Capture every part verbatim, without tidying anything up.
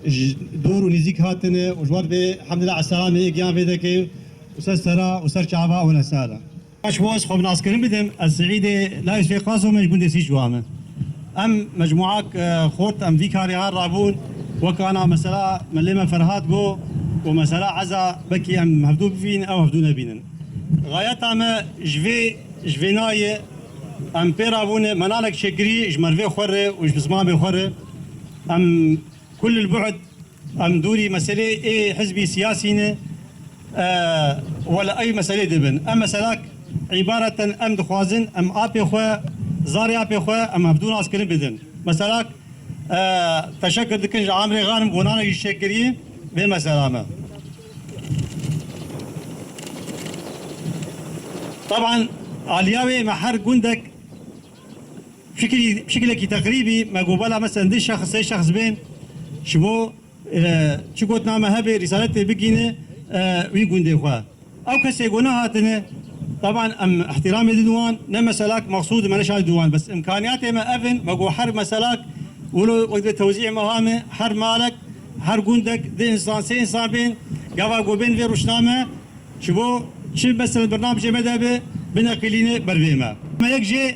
Ji dûr û nêzîk hatine û ji wan vê hemdillah eselamê giyan vê dekê û ser sera û ser çava û nesara. Baş bo ez xwe bi naskirin bidim, ez Seîdê Layis Fê Qaso me ji gundê Sîçwa me. Em mecmuak, e, xort em vî karê har rabûn, wek ana mesela melê me Ferhat go û mesela eza bekî em hevdû bivîn ew hevdû nebînin. Xayeta me ji vê, ji vê nayê em pê rabûne, menanek çêkirî ji mervê xwe re û ji pismamê xwe re. Em Kulil bu'd, em dûrî meselê ê hizbî siyasî ne, e, wele ey meselê dibin. Em meselak îbareten em dixwazin, em apê xwe, zarê apê xwe, em hevdû naskirin bidin. Meselak, e, teşekkür dikin ji Amrê Xanim, gonana jî şekirî vê mesela me. Taban, aliya wê me her gundek Şikilî, şikilekî teqrîbî me got bela mesela du şexs, sê şexs bên ji bo, e, çi gotina me hebe rîsaletê bigîne, e, wî gundê xwe. Ew kesê ku nehatine, taban em ihtiramê didin wan, ne meselak maqsûd me neşanî dû wan. Bes imkaniyatê me ev in, me got her meselak, wilo wek divê tewzîê meha me, her malek, her gundek, du insan, sê insan bên, gava ku bên vê rûşna me, Ji bo çi mesela bernamejê me de be, bineqilîne ber vê me. Me yek jê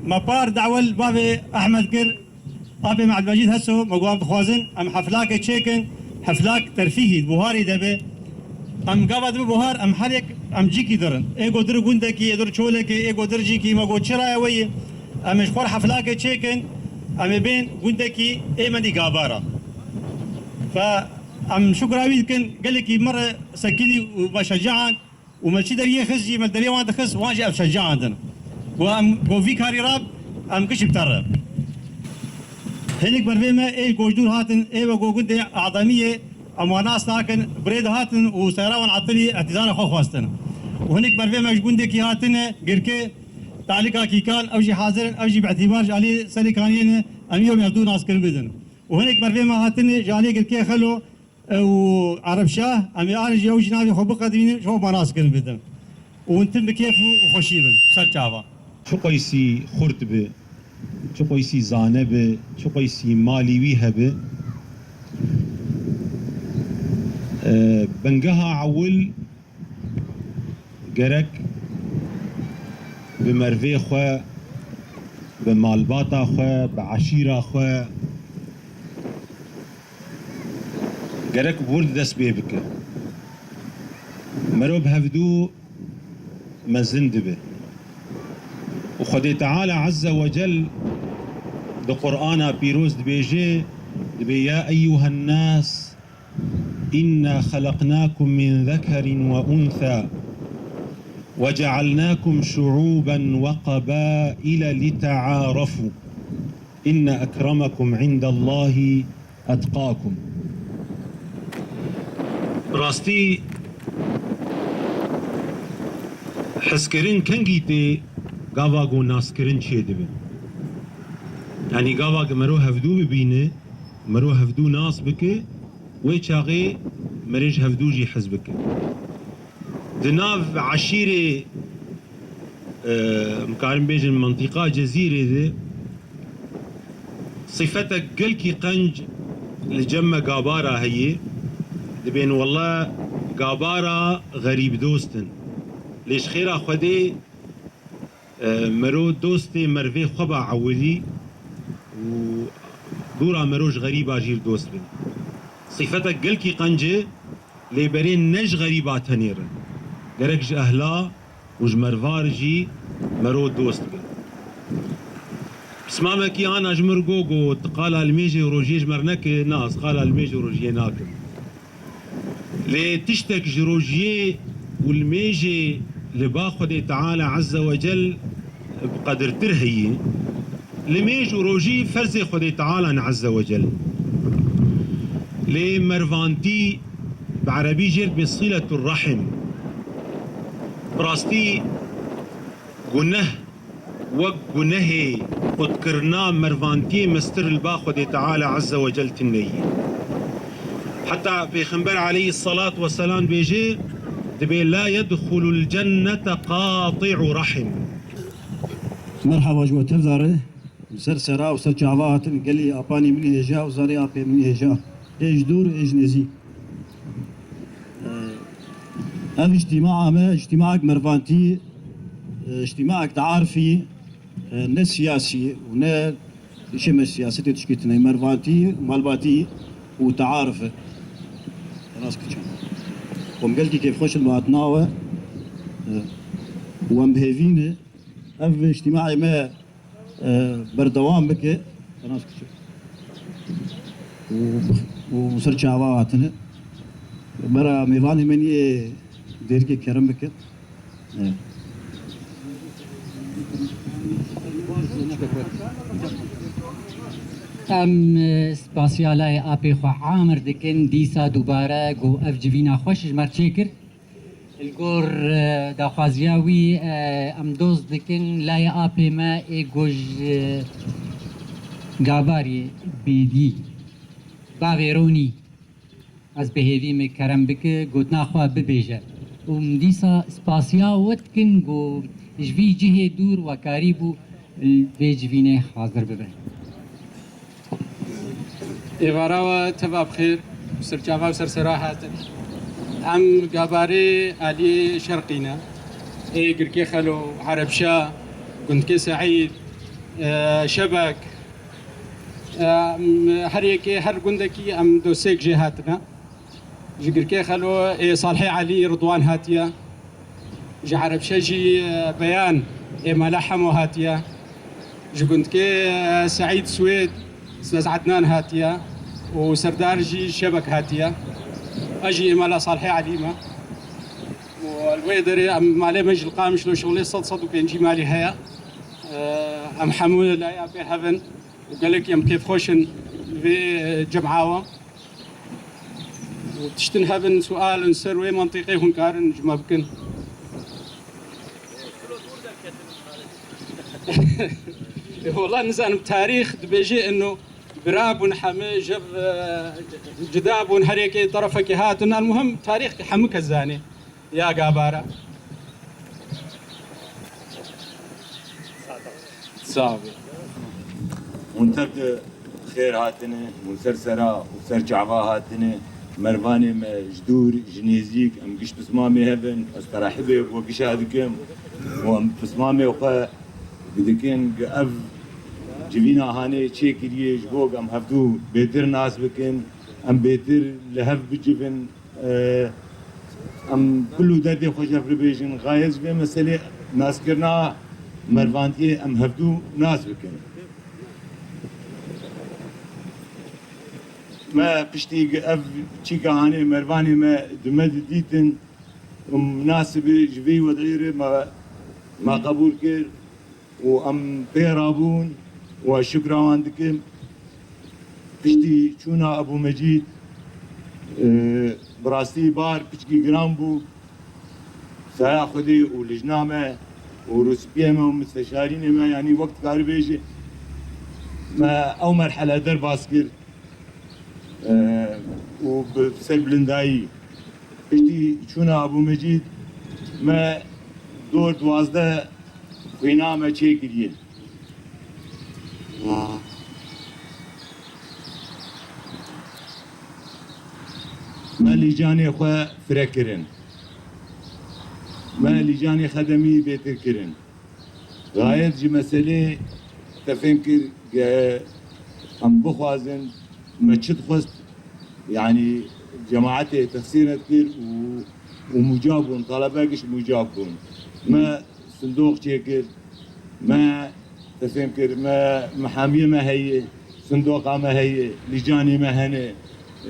me par dawe li bavê Ehmed kir, apê me Ebdulmecîd Heso, me got em dixwazin em heflakê çêkin, heflak terfîhî, buharî de be. Em gava dibe buhar, em her yek, em cîkî dirin. Ê got dir gundekî, ê dir çolekê, ê got dir cîkî, me got çi raye weyî? Em ê ji xwe re heflakê çêkin, em ê bên gundekî ê me nî Gabara. Fe Em şukra wî dikin, gelekî me re sekînî û me şeciand û me çi deriyê xist jî, me deriyê wan dixist, wan jî ev şeciandin. Ku em, ku vî karî re em giş bi te re. Hinek ber vê me ê ku ji dûr hatin, ê wek ku gundê Ademiyê, em wan nas nakin, bi rê de hatin û seyara wan etilî, ehtîzana xwe xwestin. Û hinek ber vê me ji gundekî hatine, Girkê, Talîka Kîkan, ew jî hazir in, ew jî bi îtîbar ji alî Serê Kaniyê ne, em yê me dû naskirin bidin. Û hinek ber vê me hatine, ji alî Girkê Xelo, û Erebşah, em ê anî jî ew jî navê xwe biqedînin, ji xwe manas kirin bidin. Û hûn tim bi kêf û xweşî bin, ser çava. Çi qeysî xurt bi, çi qeysî zane bi, çi qeysî malî wî hebe, e, bingeha ewil gerek bi mervê xwe, bi malbata xwe, bi eşîra xwe, gerek bi wir dest pê bike. Mero bi hevdû mezin dibe. Û Xwedê Teala Azze ve Cel di Qur'ana Pîroz dibêje, dibê, "Ya eyyuhen nas, inna xelaqnakum min zekerin ve untha, ve cealnakum şuuben ve qabaile litearafu." Inne ekremekum indallahi etqakum. Rastî, hezkirin kengî tê gava ku naskirin çêdibe. Yanî gava ku mero hevdû bibîne, mero hevdû nas bike, wê çaxê merê ji hevdû jî hez bike. Di nav eşîrê, e, em karin bêjin, mintîqa Cezîrê de sîfetek gelkî qenc li cem me Gabara heye. Dibên wele Gabara xerîbdost in. Lê ji xêra Xwedê, e, mero dostê mervê xwe ba ewilî û dûra mero ji xerîba jî dost bin. Sîfetek gelkî qenc e. Lê berê ne ji xerîba tenê re, gerek ji ehla û ji mervar jî mero dost be. Pismamekî ana ji mir got, got, "Tu qala limêjê û rojiyê ji me re neke." Na, ez qala limêj û rojiyê nakim. Lê tiştek ji rojiyê û limêjê li ba Xwedê Teala Azze ve Cel bi qedirtir heye. Limêj û rojî ferzê Xwedê Teala ne Azze ve Cel. Lê mervantî bi erebî jê re dibê siletur rahim. Bi rastî guneh wek gunehê qutkirina mervantiyê mestir li ba Xwedê Teala Azze ve Cel tune ye. Heta Pêxember aleyhisselat vesselam dibêje, dibê, "La yedxulul cennete qati'u rahim." Merhaba ji we tev re. Li ser sera û ser çava hatin gelî apanî min ê hêja û zarê apê min ê hêja. Ê ji dûr, ê ji nêzî. Ev îctîmaa me, îctîmaek mervantî, îctîmaek taarifî, ne siyasî û ne, îşê me siyasetê tişkî tune, mervantî, malbatî û taarif e. Rast kiçim. Kom gelkî kêfxweş in bi hatina we, û em bi hêvî ne. Ev îctîmaê me e, berdewam bike. Û, û ser çava hatine. Bera mêvanê me niyê dêrikê kerem bike. E. Em, e, spasiya layê apê xwe amir dikin, dîsa dubare ku ev civîna xweş ji me re çêkir. Li gor, e, daxwaziya wî, e, em dost dikin, layê apê me ê ku ji, e, Gabarê Bêdî, bavê Ronî, ez bi hêvî me kerem bike, gotina xwe bibêje. Û em dîsa spasiya we dikin ku ji vî cihê dûr we karîbû li vê civînê hazir bibe. Êvara we teva bi xêr, serçava û sersera hatin. Em Gabarê aliyê şerqî ne. Ê Girkê Xelo, Erebşa, Gundkê Seîd, e, Şebek, e, em her yekê, her gundekî em dosêk jê hatine. Ji Girkê Xelo ê Salihê Elî Ridwan hatiye. Ji Erebşe jî, e, Beyan ê Mela Hemo hatiye. Ji gundkê, e, Seîd Swêd, Swêz Ednan hatiye û Serdar jî Şebek hatiye. Ez jî ê Mela Salihê Elî me. Û li wê derê em malê me jî li Qamişlo şixulê sed, sed û pêncî malî heye. E, em hemû layê apê hev in û gelekî em kêfxweş in vê, e, cem'a we. Û tiştin hebin, sual in ser wê mantîqê hûn karin ji me bikin. Wala nizanim, tarîx dibêje ino bira bûn hemî jev, e, cida bûn, her yekê terefekê hatin. Elmuhim tarîx hemû kes zanê. Ya Gabara. Sağ ol. Hûn tev de xêr hatine, hûn ser sera û ser çava hatine. Mervanê me ji dûr, ji nêzîk, em giş pismamê hev in. Ez terehibê we gişa dikim û em pismamê xwe dikin. Ev civîna hanê çêkiriye ji bo em hevdû bêtir nas bikin, em bêtir li hev bicivin. Em kul û derdê xwe ji hev re bêjin. Xayê ji vê meselê naskirina mervantiyê em hevdû nas bikin. Me piştî ev çîka hanê mervanê me di me didîtin û minasibi ji vê wed'î re me, me qebûl kir. û em pê rabûn û ez şukra wan dikim. Piştî çûna Ebû Mecîd, e, bi rastî bar piçkî giran bû. Saya Xwedê û lijna me û rûspiyê me û misteşarînê me, yanî wek dikarî bêjî, me ew merhele derbas kir. Û bi serbilindayî. Piştî çûna Ebû Mecîd me dor duwazdeh xwîna me çêkiriye. Me lîcanê xwe fire kirin. Me lîcanê xedemî bêtir kirin. Xayet ji meselê te fêm kir, ge em bixwazin, me çi dixwest, yanî cemaetê texsînet kir û, û mucab bûn, talebe giş mucab bûn. Me sindoq çêkir, me te fêm kir, me mehamiyê me heye, sindoqa me heye, lîcanê me hene,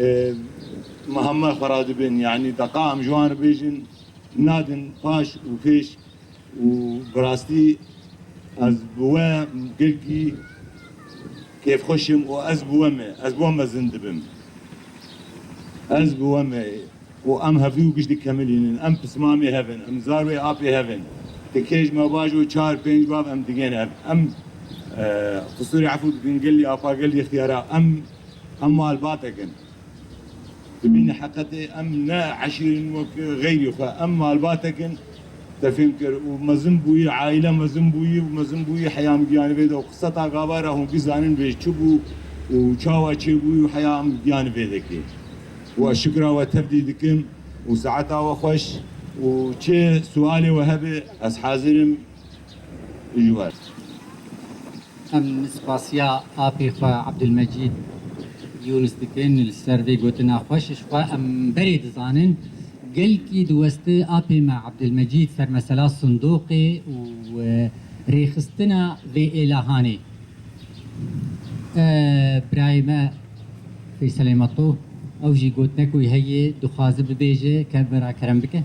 e, me heme xwe radibin, yanî deqa em ji wan re bêjin, nadin paş û pêş. Û bi rastî ez bi we gelkî kêfxweş im û ez bi we me, ez bi we mezin dibim. Ez bi we me û em hevdû giş dikemilînin. Em pismamê hev in, em zarwê apê hev in. Tikê ji me baş û çar pênc bav em digên hev. Em, e, qisûrê efû dikin gelî apa gelî xiyara. Em, em malbatek in. Dibîne heqetê em ne eşîr in wek xeyrî xwe. Em malbatek in, te fêm kir û mezin bûyî, aîle mezin bûyî û mezin bûyî heya min giyanê vê de û qiseta gava re hûn giş zanin vê çi bû, û çawa çêbûyî û heya em giyan vê dekê. Wa şikra we tevdî dikim û saeta we xweş û çi sualê we hebe ez hazir im ji we. Em spasiya apê xwe Abdulmecîd Yûnis dikin li ser vê gotina xweş ji xwe. Em berê dizanin gelkî diwesti apê me Abdulmecîd ser mesela sindoqê û, e, rêxistina vê êla hanê. E, birayê me Feyselê Meto, ew jî gotinek wî heye, dixwaze bibêje, ke bira kerem bike.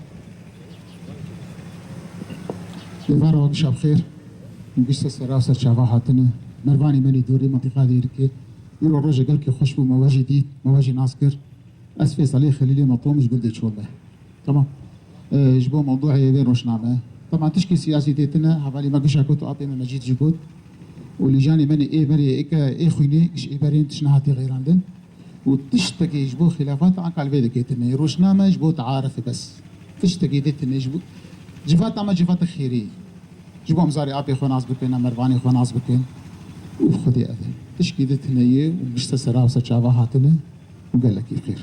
Êvara we gişa bi xêr. Gişte sera ser çava hatine. Mervanê me nê dorê mintîqa Dêrikê. Îro roje gelkî xweş bû, me we jî dît, me we jî nas kir. Ez Feyselê Xelîlê Meto im ji gundê Çol me. Tamam. Ee, ji bo mewduê vê rojname. Tamam, tişkî siyasî tê tine, hevalî me gişa got û apê me Mecîd jî got. Û lîjanê me nê ê berê ê ke ê xwînê, giş ê berê tişt nehatî xeyrandin. Û tiştekî ji bo xilafat anka li vê dikê tine. Rojname ji bo taarif e bes. Tiştekî dê tine ji bo civata me civata xêrî. Ji bo em zarê apê xwe nas bikin, em mervanê xwe nas bikin. Û xwedê ev e. Tişkî dê tine ye û gişte sera û ser çava hatine û gelekî xêr.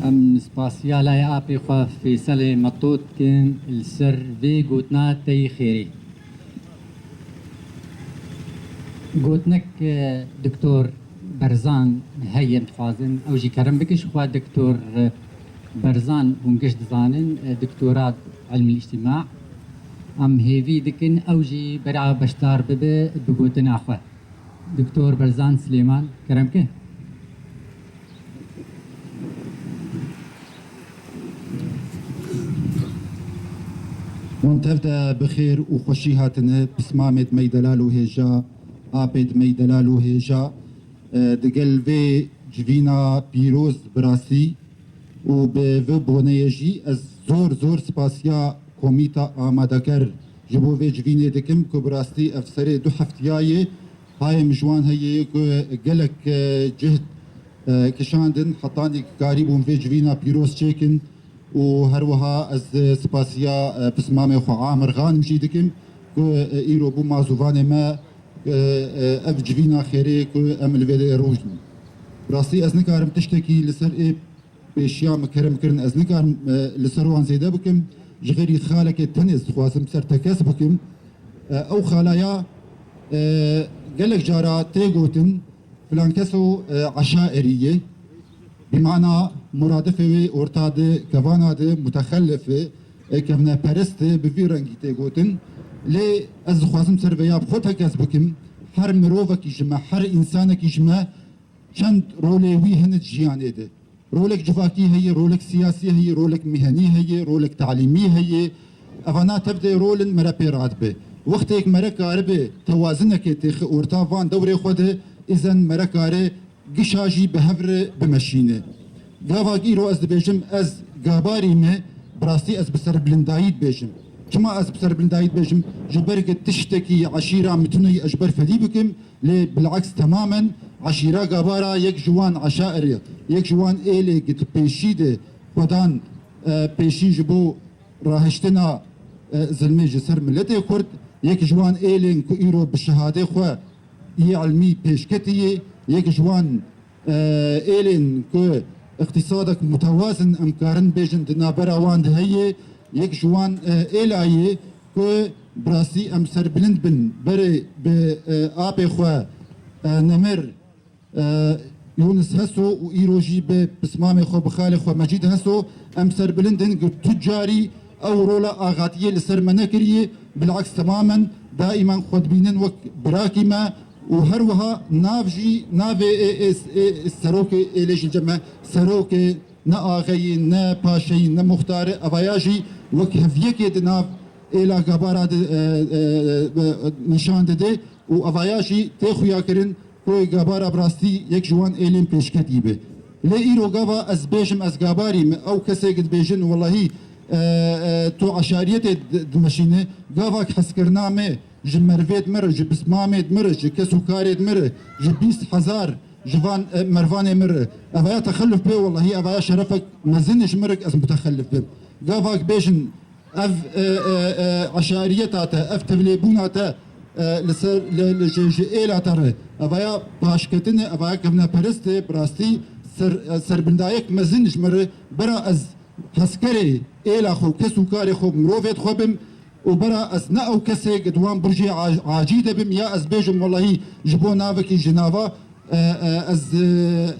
Em spasiya layê apê xwe Feyselê Meto dikin li ser vê gotina te yî xêrî. Gotinek, e, Doktor Berzan heye, em dixwazin ew jî kerem bikin. Ji xwe Doktor, e, Berzan hûn giş dizanin, e, doktora ilmî îctîma. Em hêvî dikin ew jî bera beşdar bibe bi gotina xwe. Doktor Berzan Silêman, kerem ke. Hûn tev de bi xêr û xweşî hatine, pismamêd me yî delal û hêja, apêd me yî delal û hêja, e, digel vê civîna pîroz bi rastî û bi vê boneyê jî ez zor zor spasiya komîta amadeker ji bo vê civînê dikim ku bi rastî ev serê du heftiyayê hayê min ji wan heye ku gelek, e, cihd, e, kişandin hetanî ku karîbûn vê civîna pîroz çêkin û her wiha ez, e, spasiya, e, pismamê xwe Amir Xanim jî dikim ku, e, îro bû mazûvanê me, e, e, ev civîna xêrê ku em li vê de rojin. Rastî ez nikarim tiştekî li ser ê pêşiya min kerem kirin, ez nikarim, e, li ser wan zêde bikim. Ji xêrî xalekê tenê ez dixwazim ser tekez bikim. E, ew xalaya, e, gelek cara tê gotin, filan keso, e, eşairî ye. Bîmana muradifê wê orta de, kevana de, mutexellif e, e, kevneperest e, bi vî rengî tê gotin. Lê ez dixwazim ser vêya bi xwe tekez bikim. Her mirovekî ji me, her însanekî ji me çend rolê wî hene di jiyanê de. Rolek civakî heye, rolek siyasî heye, rolek mihenî heye, rolek talîmî heye. Evana tev de rolin mere pê radibe. Wextêk mere karibe tewazinekê têxe orta van dewrê xwe de, îzen mere kare gişa jî bi hev re bimeşîne. Gavak îro ez dibêjim, ez gabarî me, bi rastî ez bi serbilindayî dibêjim. Çima ez bi serbilindayî dibêjim? Ji ber ku tiştekî eşîra min tune ye ez ji ber fedî bikim, lê bileks temamen eşîra Gabara yek ji wan eşairê, yek ji wan êlê ku di pêşî de xwedan, e, pêşî ji bo rahiştina, e, zilmê ji ser miletê Kurd, yek ji wan êlên ku îro bi şehadê xwe yê ilmî pêşketî ye, yek ji wan, e, êlên ku îqtîsadek mutewazin em karin bêjin di navbera wan de heye, yek ji wan, e, êla ye ku bi rastî em serbilind bin berê bi, e, apê xwe, e, nemir, e, Yûnis Heso û îro jî bi pismamê xwe, bi xalê xwe Mecîd Heso, em serbilind in ku tu carî ew rola axatiyê li ser me nekiriye, bileks temamen daîman xwe dibînin wek birakî me û her wiha nav jî, navê ê, ê, ê, ê serokê êlê jî cem me, serokê ne axeyî, ne paşeyî, ne muxtarê, evaya jî wek heviyekê di nav êla Gabara de, e, e, e, nîşan dide û evaya jî tê xuyakirin ku Gabara bi rastî yek ji wan êlên pêşketî be. Lê îro gava ez bêjim ez Gabarî me, ew kesê ku dibêjin welahî, e, e, tu eşariyetê di-, dimeşîne, gavak hezkirina me ji mervêd me re, ji pismamêd me re, ji kes û karêd me re, ji bîst hezar ji van, e, mervanê me re. Evaya texelluf be, welahî evaya şerefek mezin e ji me re ku ez mutexellif bim. Gavak bêjin, ev, e, e, e, eşariyeta te, ev tevlêbûna te, e, li ser, li, li, ji, ji êla te re. Evaya paşketin e, evaya kevneperest e, bi rastî ser, e, serbindayek mezin ji me re. Bera ez hezkerê êla xwe, kes û karê xwe, mirovê xwe bim û bera ez ne ew kesê di wan burjê a-, acî de bim ya ez bêjim welahî ji bo navekî ji nava, e, e, ez, e,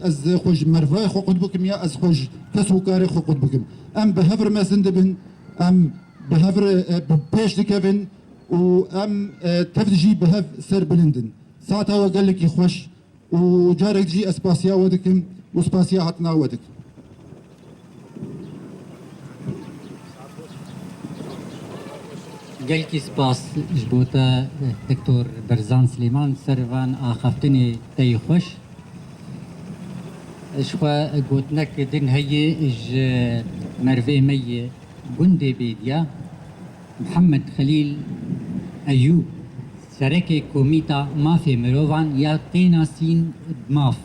ez xwe ji merivayê xwe qut bikim ya ez xwe ji kes û karê xwe qut bikim. Em bi hev re mezin dibin, em bi hev re, e, bi pêş dikevin û em, e, tev jî bi hev serbilind in. Saeta we gelekî xweş û carek jî ez spasiya we dikim û spasiya hatina we dikim. Gelkî spas ji bo te, Doktor Berzan Silêman, ser van axaftinê te yê xweş. Ji xwe gotinek din heye ji merivê me yê gundê Bêdiya, Mihemed Xelîl Eyûb, serekê Komîta Mafê Mirovan ya tê nasîn bi maf,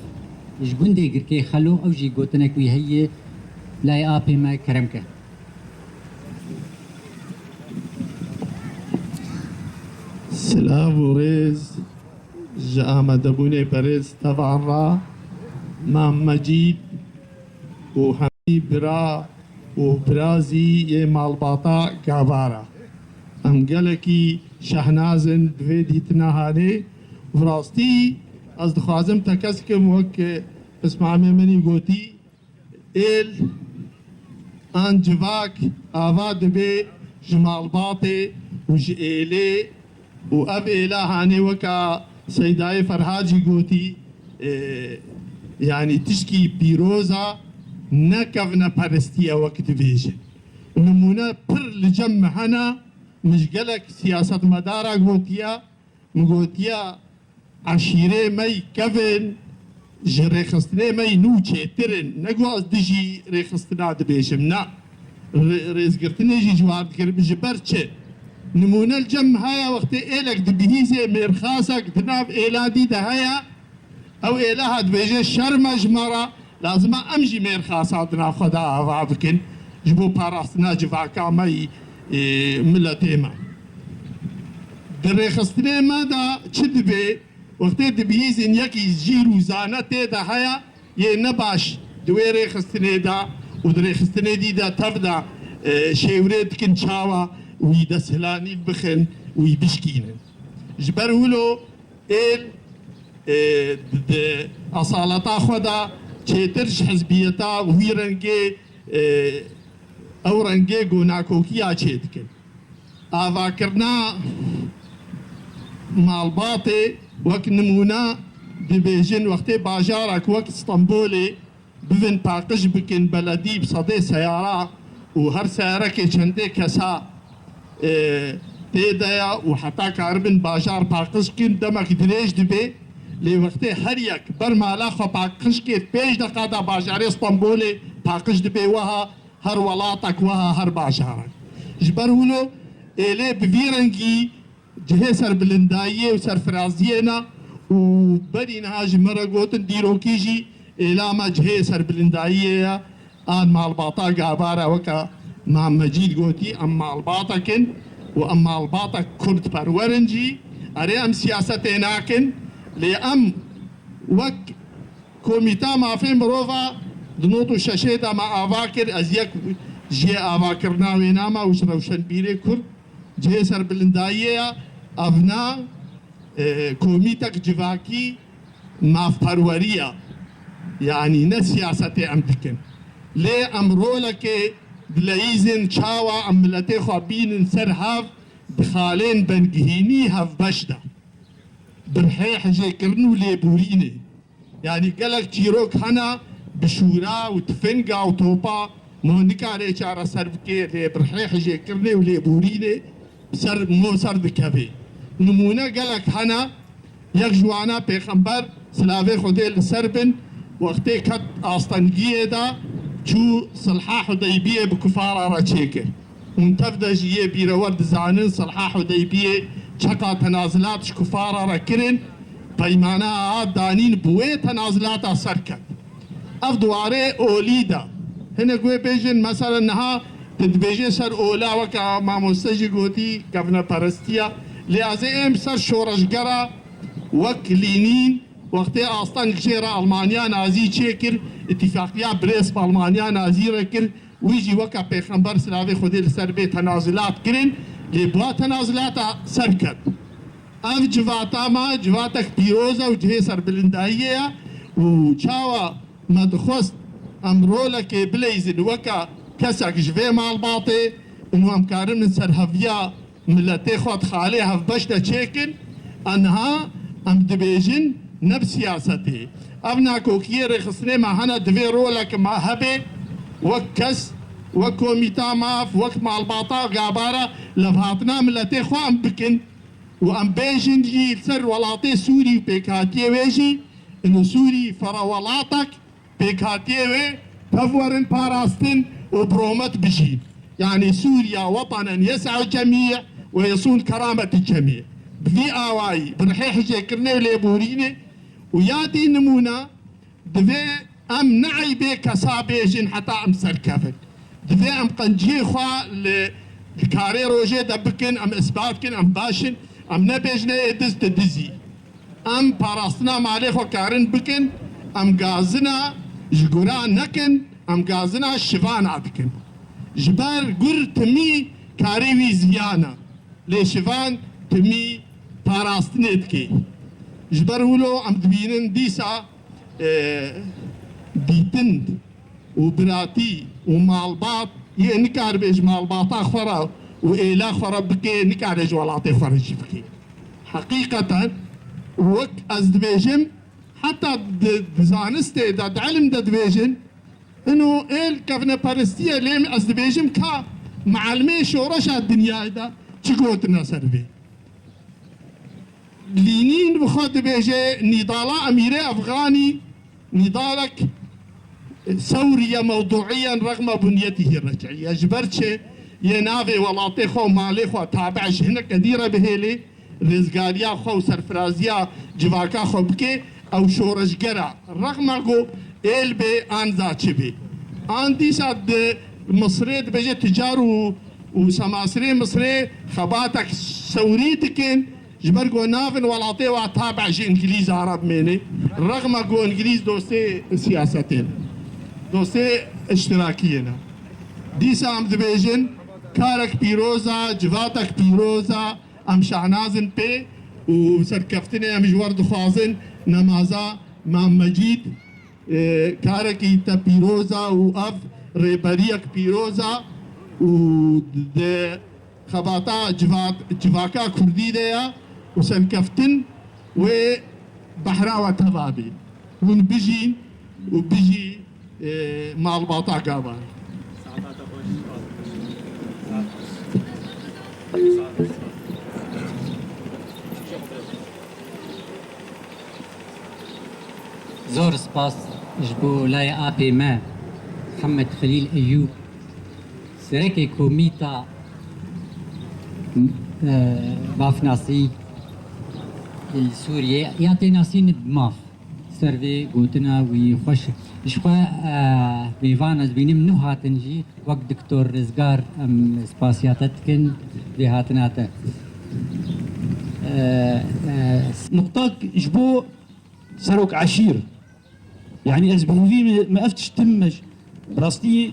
ji gundê Girkê Xelo, ew jî gotinek wî heye, layê apê me kerem ke. Silav û rêz ji amadebûnê berêz tevan re, Mam Mecîd û hemî bira û birazî yê malbata Gavara. Em gelekî şehnaz in bi vê dîtina hanê. Bi rastî ez dixwazim tekez kim wek pismamê min î gotî, êl an civak ava dibe ji malbatê û ji êlê û ev êla hanê weka Seydayê Ferhad jî gotî, e, yanî tişkî pîroz a, ne kevneperestî ye wek dibêjin. Nimûne pir li cem me hene, min ji gelek siyasetmedara gotiye, min gotiye, eşîrê me yî kevin ji rêxistinê me yî nû çêtir in. Ne ku ez dijî rêxistina dibêjim, ne. Rê-, rêzgirtinê jî ji war dikirim. Ji ber çi? Nimûne li cem heye, wextê êlek dibihîzê, mêrxasek di nav êla dî de heye, ew êleha dibêje şerm e ji me re, lazim e em jî mêrxasa di nav xwe de ava bikin ji bo parastina civaka me yî, ê, miletê me. Di rêxistinê me de çi dibe? Wextê dibihîzin yekî jîr û zane tê de heye, yê ne baş di wê rêxistinê de û di rêxistinê dî de tev de, e, şêwirê dikin çawa wî desthilanîn bixin, wî bişkînin. Ji ber wilo êl, e, di, di esaleta xwe de çêtir ji hizbiyeta wî rengê, e, ew rengê ku nakokiya çê dikin. Avakirina malbatê, wek nimûne dibêjin, wextê bajarek wek Stenbolê bivin paqij bikin, beledî bi sedê seyara û her seyarekê çendê kesa, e, tê de ye û heta karibin bajar paqij bikin, demek dirêj dibe. Lê wextê her yek ber mala xwe paqij kê, pênc deqa de bajarê Stenbolê paqij dibe, weha her welatek, weha her bajarek. Ji ber wilo êlê bi vî rengî cihê serbilindayiyê û serfiraziyê ne û berî niha ji me re gotin dîrokî jî êla me cihê serbilindayiyê ye. An malbata Gavara weke Mam Mecîd gotî, em malbatek in û em malbatek kurdperwer in jî. Erê, em siyasetê nakin, lê em wek Komîta Mafê Mirova di nod û şeşê de me ava kir, ez yek ji yê avakirina wê nama û ji rewşenbîrê kurd cihê serbilindayiyê ye, evna, e, komîtek civakî mafperwerî ye. Yanî ne siyasetê em dikin. Lê em rolekê dileyîzin çawa em miletê xwe bînin ser hev di xalên bengihînî hevbeş de. Bi rihê hijêkirin û lêborînê. Yanî gelek çîrok hene bi şûra û tifinga û topa mo nikare çareser bike, lê bi rihê hijêkirinê û lêborînê ser mo ser dikeve. Nimûne gelek hene, yek ji wana Pêxember, silavê Xwedê li ser bin, wextê ket astengiyê de çû silha Hudeybiyê bi kufara re çêkir. Hûn tev de jî yê bîrewer dizanin, Silha Hudeybiyê çeqa tenazilat ji kufara re kirin, peymana a danîn bi wê tenazilata ser ket. Ev di warê olî de. Hinek wê bêjin, mesela niha tu dibêjê ser ola, weke mamoste jî gotî, kevneperestiya. Lê ez ê êm ser şoreşgera wek Lînîn, wextê asteng jê re Almanya Nazî çêkir, îtîfaqiya Brest bi Almanya Nazî re kir, wî jî weke pêxember silavê Xwedê li ser bê tenazilat kirin, lê bi wa tenazilata serket. Ev civata me civatek pîroz e û cihê serbilindayiyê ye û çawa me dixwest em rolekê bileyzin weke kesek ji vê malbatê û em karin min serheviya miletê xwe di xalê hevbeş de çêkin, a niha em dibêjin ne bi siyasetê. Ev nakokiyê rêxistinê me hene, divê roleke me hebe, wek kes, wek komîta maf, wek malbata gabara levhatina miletê xwe em bikin û em bêjin jî li ser welatê Sûrî û pêkhatiyê wê jî, ino Sûrî ferewelatek pêkhatiyê wê tev werin parastin û bi romet bijîn. Yanî Sûriya wetanen yes'u cemî ve yesûn kerameti cemî. Bi vî awayî, bi rihê hijêkirinê û lêborînê û ya dî nimûne, divê em ne eybê kesa bêjin heta em serkevin. Divê em qenciyê xwe li, li karê rojê de bikin, em isbat kin, em baş in, em nebêjine ê diz tu dizî. Em parastina malê xwe karin bikin, em gazina ji gura nekin, em gazina şivana dikin. Ji ber gur timî karê wî ziyan e, lê şivan timî parastinê dike. Ji ber wilo em dibînin dîsa, e, dîtin û biratî û malbat yê nikaribe ji malbata xwe re û êla xwe re bike, nikare ji welatê xwe re jî bike. Heqîqeten wek ez dibêjim, heta di, di zanistê de, di ilim de dibêjin, ino êl kevneperestî ye, lê ez dibêjim ka mielimê şoreşa dinyayê de çi gotine ser vê. Lînîn bi xwe dibêje, nîdala Emîrê Efxanî nîdalek sewrî ye mewdûîyen rexma bunyetîhî rec'î ye. Ji ber çi yê navê welatê xwe û malê xwe tabe ji hineke dî re bihêlê, rêzgariya xwe û serfiraziya civaka xwe bike, ew şoreşger e. Rexma ku êl bê an za çi bê. An dîsa di Misirê dibêje ticar û, û semasirê Misirê xebatek sewrî dikin, ji ber ku navin welatê wa tabe ji Îngilîza re bimêne. Rexma ku Îngilîz dostê siyasetê ne. Dostê iştirakiyê ne. Dîsa em dibêjin karek pîroz e, civatek pîroz e, em şahnaz in pê û serkeftinê em ji we re dixwazin nemaza Mam Mecîd, e, karekî te pîroz e û ev rêberiyek pîroz e û di xebata civat-, civaka kurdî de ye û serkeftin wê behra we teva bê. Hûn bijîn û bijî, e, malbata Gavan. Zor spas ji bo layê apê me, Mihemed Xelîl Eyûb, serekê komîta, e, mafnasî li Sûriyê, ya tê nasîn bi maf. Ser vê gotina wî xweş. Ji xwe, e, mêvan ez bînim nû hatin jî, wek Doktor Rizgar em spasiya te dikin vê hatina te. E, e, Nuqtak ji bo serok eşîr. Yanî ez bi hêvî me, me ev tişt tim me ji, bi rastî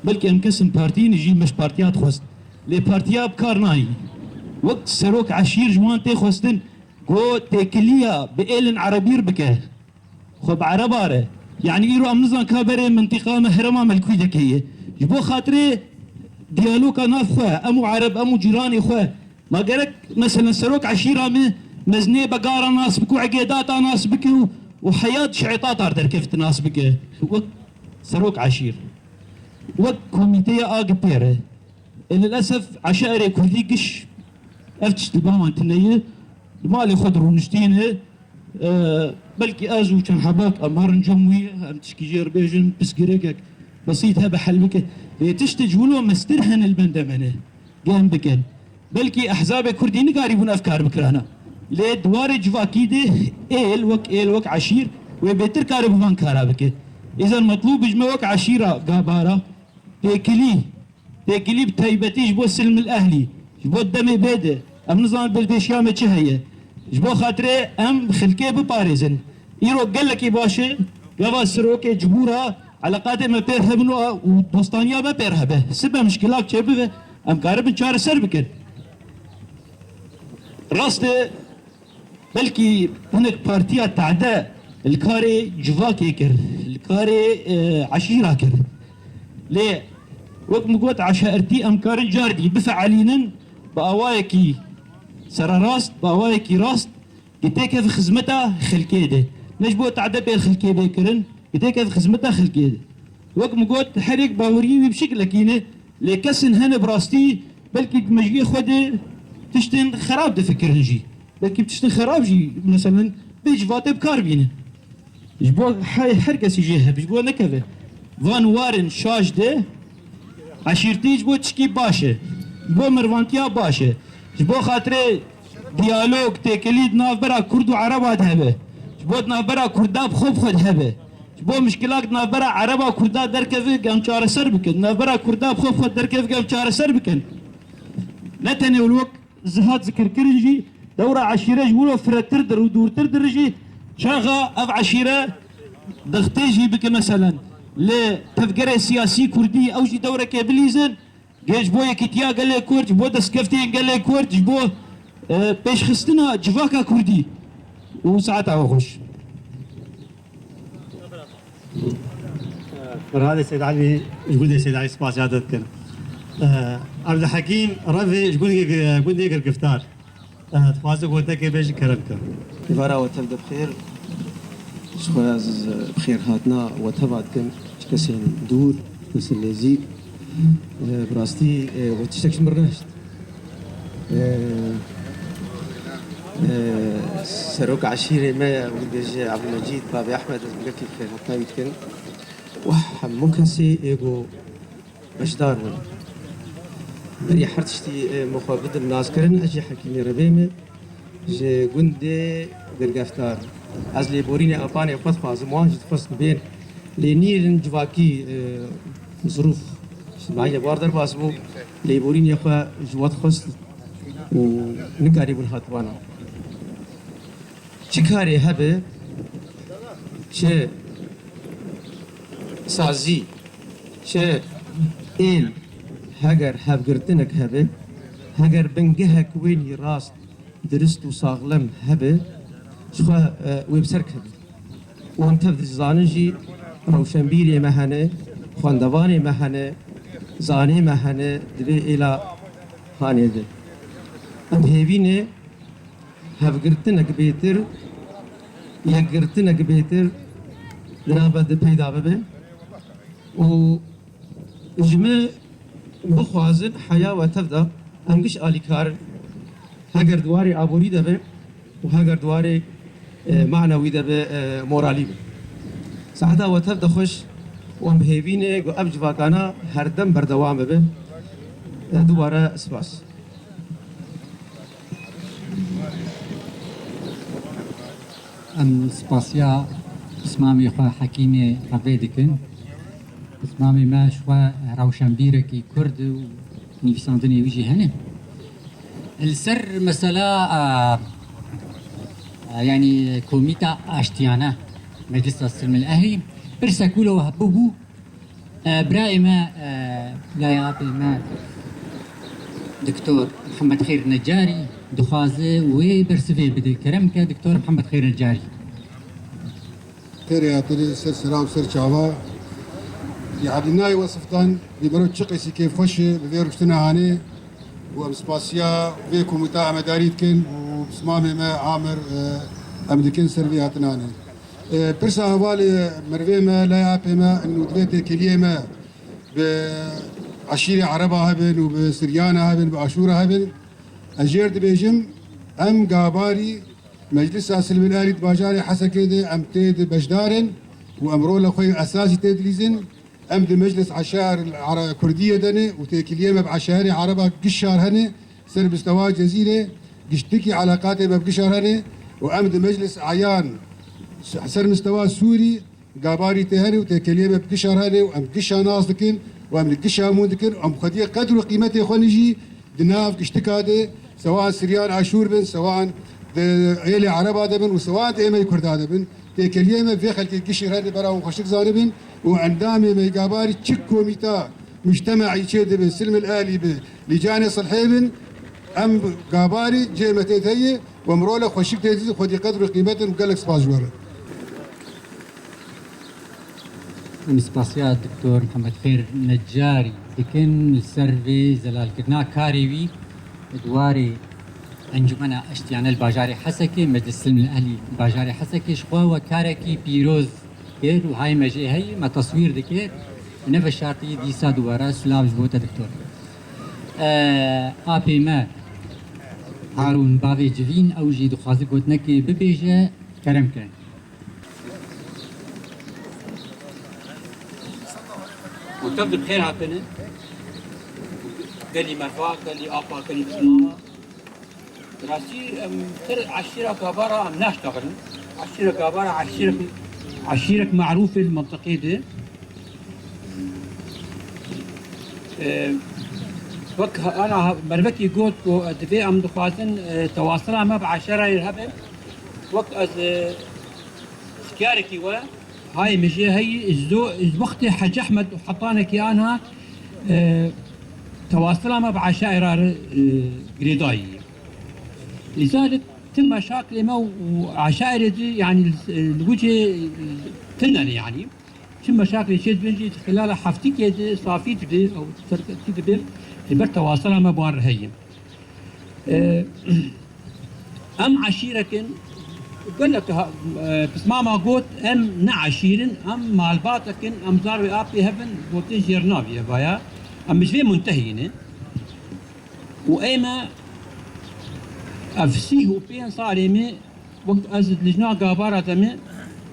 belkî em kesin partî ne jî me ji partiya dixwest. Lê partiya bi kar nayî. Wek serok eşîr ji wan tê xwestin ku têkiliya bi êlin erebî re bike. Xwe bi ereba re. Yanî îro em nizan ka berê mintiqa me herêma me li kû de ye. Ji bo xatirê diyaloga nav xwe, em û ereb, em û cîranê xwe, ma gerek, meselen, serok eşîra me mezinê begara nas bike û egêdata nas bike û, û heyat şiîtata re derkevit nas bike. Wek serok eşîr. Wek komîteya A G P re. E, lilesef eşairê kurdî giş ev tişt li ba wan tune ye. Li malê xwe de rûniştîne. E, belkî ez û çend hebak em herin cem wî, em tişkî jê re bêjin, pirsgirêkek besît hebe hel bike. Lê tiştê ji wilo mestir hene li bende me ne. Gem bikin. Belkî ehzabê kurdî nikarîbûn ev kar bikirana. Lê di warê civakî de êl wek êl, wek eşîr wê bêtir kare bi van kara bike. Îzan metlûb ji me wek eşîra Gabara, têkilî, têkilî bi taybetî ji bo Silmil Ehlî, ji bo demê bê de, Em nizanin berpêşiya me çi heye. Ji bo xatirê em xelkê biparêzin. Îro gelekî baş e, gava sirokê cibûra eleqatê me pêr hebin û, û dostaniya me pêr hebe. Sibe mişkilak çêbibe, em karibin çareser bikin. Rast e, belkî hinek partiya tade li karê civakê kir, li karê, e, eşîra kir. Lê wek min got, eşairtî em karin cardî bifeelînin bi awayekî sererast, bi awayekî rast, ki têkeve xizmeta xelkê de. Ne ji bo tade pê xelkê bê kirin, ki têkeve xizmeta xelkê de. Wek min got, her yek baweriyê wî bi şekilekî ne, lê kesên hene bi rastî belkî di mejiyê xwe de tiştên xerab difikirin jî. Belkî bi tiştên xerab jî, meselen, vê civatê bi kar bînin. Ji bo he-, her kesî jê hebe, ji bo nekeve van warên şaş de, eşîrtî ji bo tişkî baş e. Ji bo merivantiya baş e. Ji bo xatirê diyalog, têkilî di navbera Kurd û Ereba de hebe. Ji bo di navbera Kurda bi xwe bi xwe de hebe. Ji bo mişkilak di navbera Ereba Kurda derkeve, em çareser bikin. Di navbera Kurda bi xwe bi xwe derkeve, em çareser bikin. Ne tenê wek zihat zikirkirin jî, dewra eşîre ji wilo firetir dir û dûrtir dir jî, çaxa ev eşîre dixtê jî bike meselen. Lê tevgerê siyasî Kurdî ew jî dewrekê bilîzin, gê ji bo yekîtiya gelê Kurd, ji bo destkeftiyên gelê Kurd, ji bo, e, pêşxistina civaka Kurdî. Û saeta we xweş. Ferhadê Seyid Elî, ji gundê Seyid Elî spasiya te dikin. Eh, Ebdulhekîm Revê ji gundê, gundê Girgiftar. Eh, dixwaze gotekê bêje, kerem ke. Êvara we tev de bi xêr. Ji xwe ez, eh, bi xêr hatina we teva dikim. Ji kesên dûr, kesên nêzîk. Eh, bi rastî, eh, we tiştek ji min re nehişt. Ee, ee, serok eşîrê me ye, wî dibêje Ebdulmecîd, Babê Ehmed, ez gelekî xêrhatina wî dikin. Û hemû kesê ê ku beşdar bûn. Berî her tiştî, ee, min xwe bidim naskirin, ez jî Hekîmê Revê me, ji gundê Girgeftar. Ez lêborînê apanê xwe dixwazim, wan jî dixwest bên. Lê nîrin civakî, e, zirûf, îctimaî bar derbas bû, lêborînê xwe ji we dixwest û nikarîbûn hat vana. Çi karê hebe, çi sazî, çi êl, heger hevgirtinek hebe, heger bingehek wênî rast dirist û saxlem hebe, ji xwe, e, wê bi ser keve. Û em tev dizanin jî rewşenbîrê me hene, xwendevanê me hene, zanê me hene, di vê êla hanê de. Em hêvî ne hevgirtinek bêtir, yekgirtinek bêtir di nava de peyda bibe. Û ji me bixwazin heya we tev de em giş alîkar in. Heger di warê aborî de be û heger di warê, e, manewî de be, e, moralî be. Saeta we tev de xweş û em bi hêvî ne ku ev civakana herdem berdewam bibe. E, dubare spas. Em spasiya pismamê xwe Hekîmê Revê dikin. Pismamê me ji xwe rewşenbîrekî Kurd û nivîsandinê wî jî hene. Li ser mesela, a, a, yanî Komîta Aştiyane Meclisa Silmil Ehlî, pirsek wilo hebûbû. E, birayê me, e, laya apê me, Doktor Mihemed Xêr Necarî, dixwaze wê bersivê bide. Kerem ke, Doktor Mihemed Xêr Necarî. Xêrê hatinê ser sera û ser çava. Yanî nayê wesifdan, vê mero çi qesî kêfxweş e, bi vê rûştina hanê û em spasiya vê komîta amedarî dikin û pismamê me Amir, e, em dikin ser vê hatinanê. E, pirsa hevalê merivê me, laya apê me, û divê têkiliyê me bi eşîrê Ereba hebin û bi Siryana hebin, bi Aşûra hebin. Ez jêr dibêjim, em gabarî Meclisa Silmil Ehlî di bajarê Hesekê de em tê de beşdar in û em rola xwe yê esasî tê dilîzin. Em di Meclis Eşair Ara-, Kurdiyê de ne û têkiliyê me bi eşairê Ereba gişar hene. Ser mistewa Cezîrê giştikî eleqatê me bi gişa re ne û em di meclis eyan ser mistewa Sûrî gabarî tê hene û têkiliyê me bi gişa re ne û em gişa nas dikin û em li gişa mûn dikin û em xwediyê qedr û qîmetê xwe ne jî di nav giştika de Sewan Siryan Aşûr bin, sewan di êlê Ereba de bin û sewan di êmey Kurda de bin. Têkeliyê me vê xelkê gişî her di bera wan xweşik zanibin û endamê me Gabarî çi komîta mujtemeî çê dibin, Silmil Ehlî bi, Lîcanê Silhê bin, em Gabarî cê me tê de ye û em role xweşik tê didin, xwedî qedr û qîmet in û gelek spas ji we re. Em spasiya Doktor Mihemed Xêr Necarî dikin li ser vê zelalkirina karê wî di warê Encûmena Eştiyane li bajarê Hesekê, Meclis Silm li Ehlî bajarê Hesekê ji xwe we karekî pîroz kir û hay me jê heye, me teswîr dike. Ne veşartî dîsa dubare silav ji bo te Doktor. E, apê me Harûn bavê civîn, ew jî dixwaze gotinekê bibêje, kerem ke. Û tev di xêr hatine. Gelî merva, gelî apa, gelî pismama. Rastî, em pir eşîra Gabara em naştexilin. Eşîra Gabara eşîrek, eşîrek marûf e li mintaqê de. E, wek ana mervekî got ku divê em dixwazin, e, tewasila me bi eşerayê hebe. Wek ez, e, Xiyarekî we, hayê min jê heyî, ji do-, ji wextê Hec Ehmed û hetanekî anha, e, tewasila me bi eşaira re, e, girêdayî. Lizalik ti meşaklê me û eşairê di, yanî, e, li wicê, e, tune ne, yanî. Çi meşaklê çê dibin jî, xilala heftîkê di safî dibe, ew serketî dibe, li ber tewasila me bi wan re heye. E, Em eşîrek in, gelek ha-, e, pismama got, em ne eşîr in, em malbatek in, em zarê apê hev in, gotê jêrnavî hevaya. Em ji vê muntehî ne. Û ê me ev sîh û pênc salê me, wek ez li lijna Gabara de me,